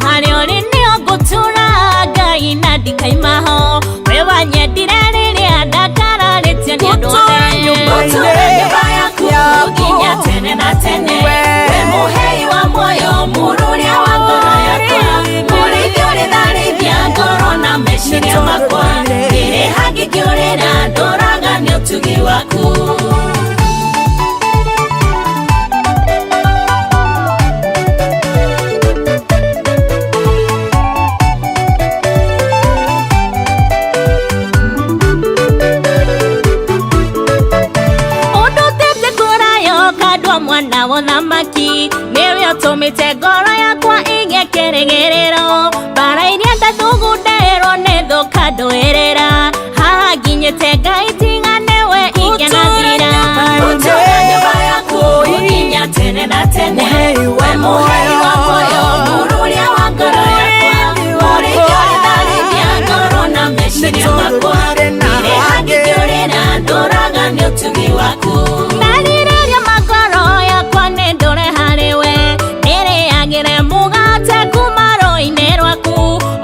Harĩa ũrĩ nĩho ngũtũũra, Ngai, na ndikaima ho. We wanyendire rĩrĩa ndakararĩtie nĩ andũ Ngũtũũra othe. nyũmba-inĩ Ngũtũũra nyũmba yaku yaku. nginya tene na tene. We. We mũhei wa muoyo, mũrũrĩa wa ngoro yakwa, mũrĩithi ũrĩ tharĩithia ngoro na meciria makwa. Ndirĩ hangĩkĩũrĩra, ndũraga nĩ ũtugi waku. Ũndutĩte kũraya ũkandua mwana wa ũthamaki, nĩwe ũtũmĩte ngoro yakwa ĩgĩe kĩrĩgĩrĩro. Mbara iria ndathugundĩrwo nĩ thũ kandũĩrĩra haha nginya. Ndamenyete Ngai tiga nĩwe ingĩnathira. Gũtũũra nyũmba yaku nginya tene na tene. We mũhei wa muoyo, mũrũria wa ngoro yakwa, mũrĩithi ũrĩ tharĩria ngoro na meciria makwa. Ndirĩ hangĩkĩũrĩra, ndũraga nĩ ũtugi waku. Merirĩria ma ngoro yakwa nĩ ndũre harĩ we, ndĩrĩagĩre mũgate kuma rũĩ-inĩ rwaku.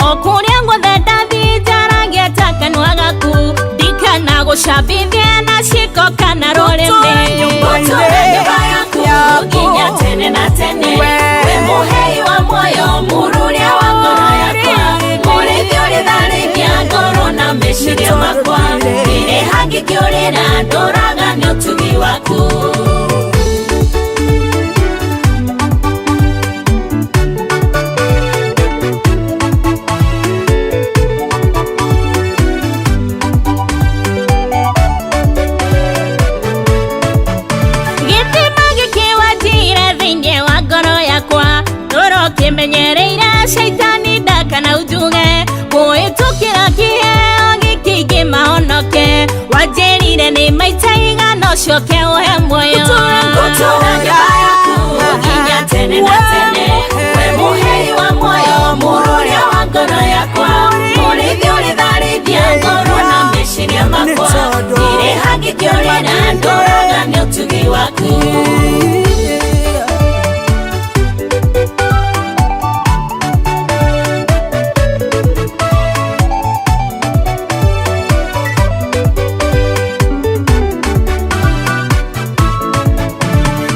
O kũrĩa guothe ndathiĩ njaragia ta kanua gaku, ndikanagũcambithie na ciĩko kana rũrĩmĩ. Gũtũũra nyũmba yaku nginya tene na tene. We mũhei wa muoyo, mũrũria wa ngoro yakwa, mũrĩithi ũrĩ tharĩria ngoro na meciria makwa. Ndirĩ hangĩkĩũrĩra, ndũraga nĩ ũtugi waku. Gĩtima gĩkĩ wanjire thĩinĩ wa ngoro yakwa, ndũra ũkĩmenyereire caitani ndakana unjuge. Kũhĩtũkĩra kĩheo gĩkĩ ingĩmahonoke, wanjĩrire nĩ maita igana ũcoke ũhe muoyo. Gũtũũra nyũmba yaku nginya tene na tene. We mũhei wa muoyo, mũrũria wa ngoro yakwa, mũrĩithi ũrĩ tharĩria ngoro na meciria makwa. Ndirĩ hangĩkĩũrĩra, ndũraga nĩ ũtugi waku.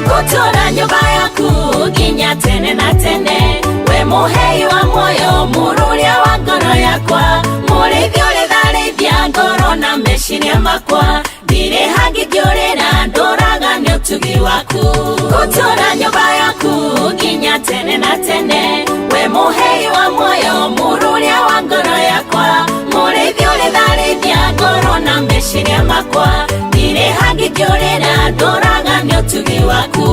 Gũtũũra nyũmba yaku nginya tene na tene. We mũhei wa muoyo, mũrũria wa ngoro yakwa, mũrĩithi ũrĩ tharĩria ngoro na meciria makwa. Ndirĩ hangĩkĩũrĩra, ndũraga nĩ ũtugi waku. Gũtũũra nyũmba yaku nginya tene na tene. We mũhei wa muoyo, mũrũria wa ngoro yakwa, mũrĩithi ũrĩ tharĩria ngoro na meciria makwa. Ndirĩ hangĩkĩũrĩra, ndũraga nĩ ũtugi waku.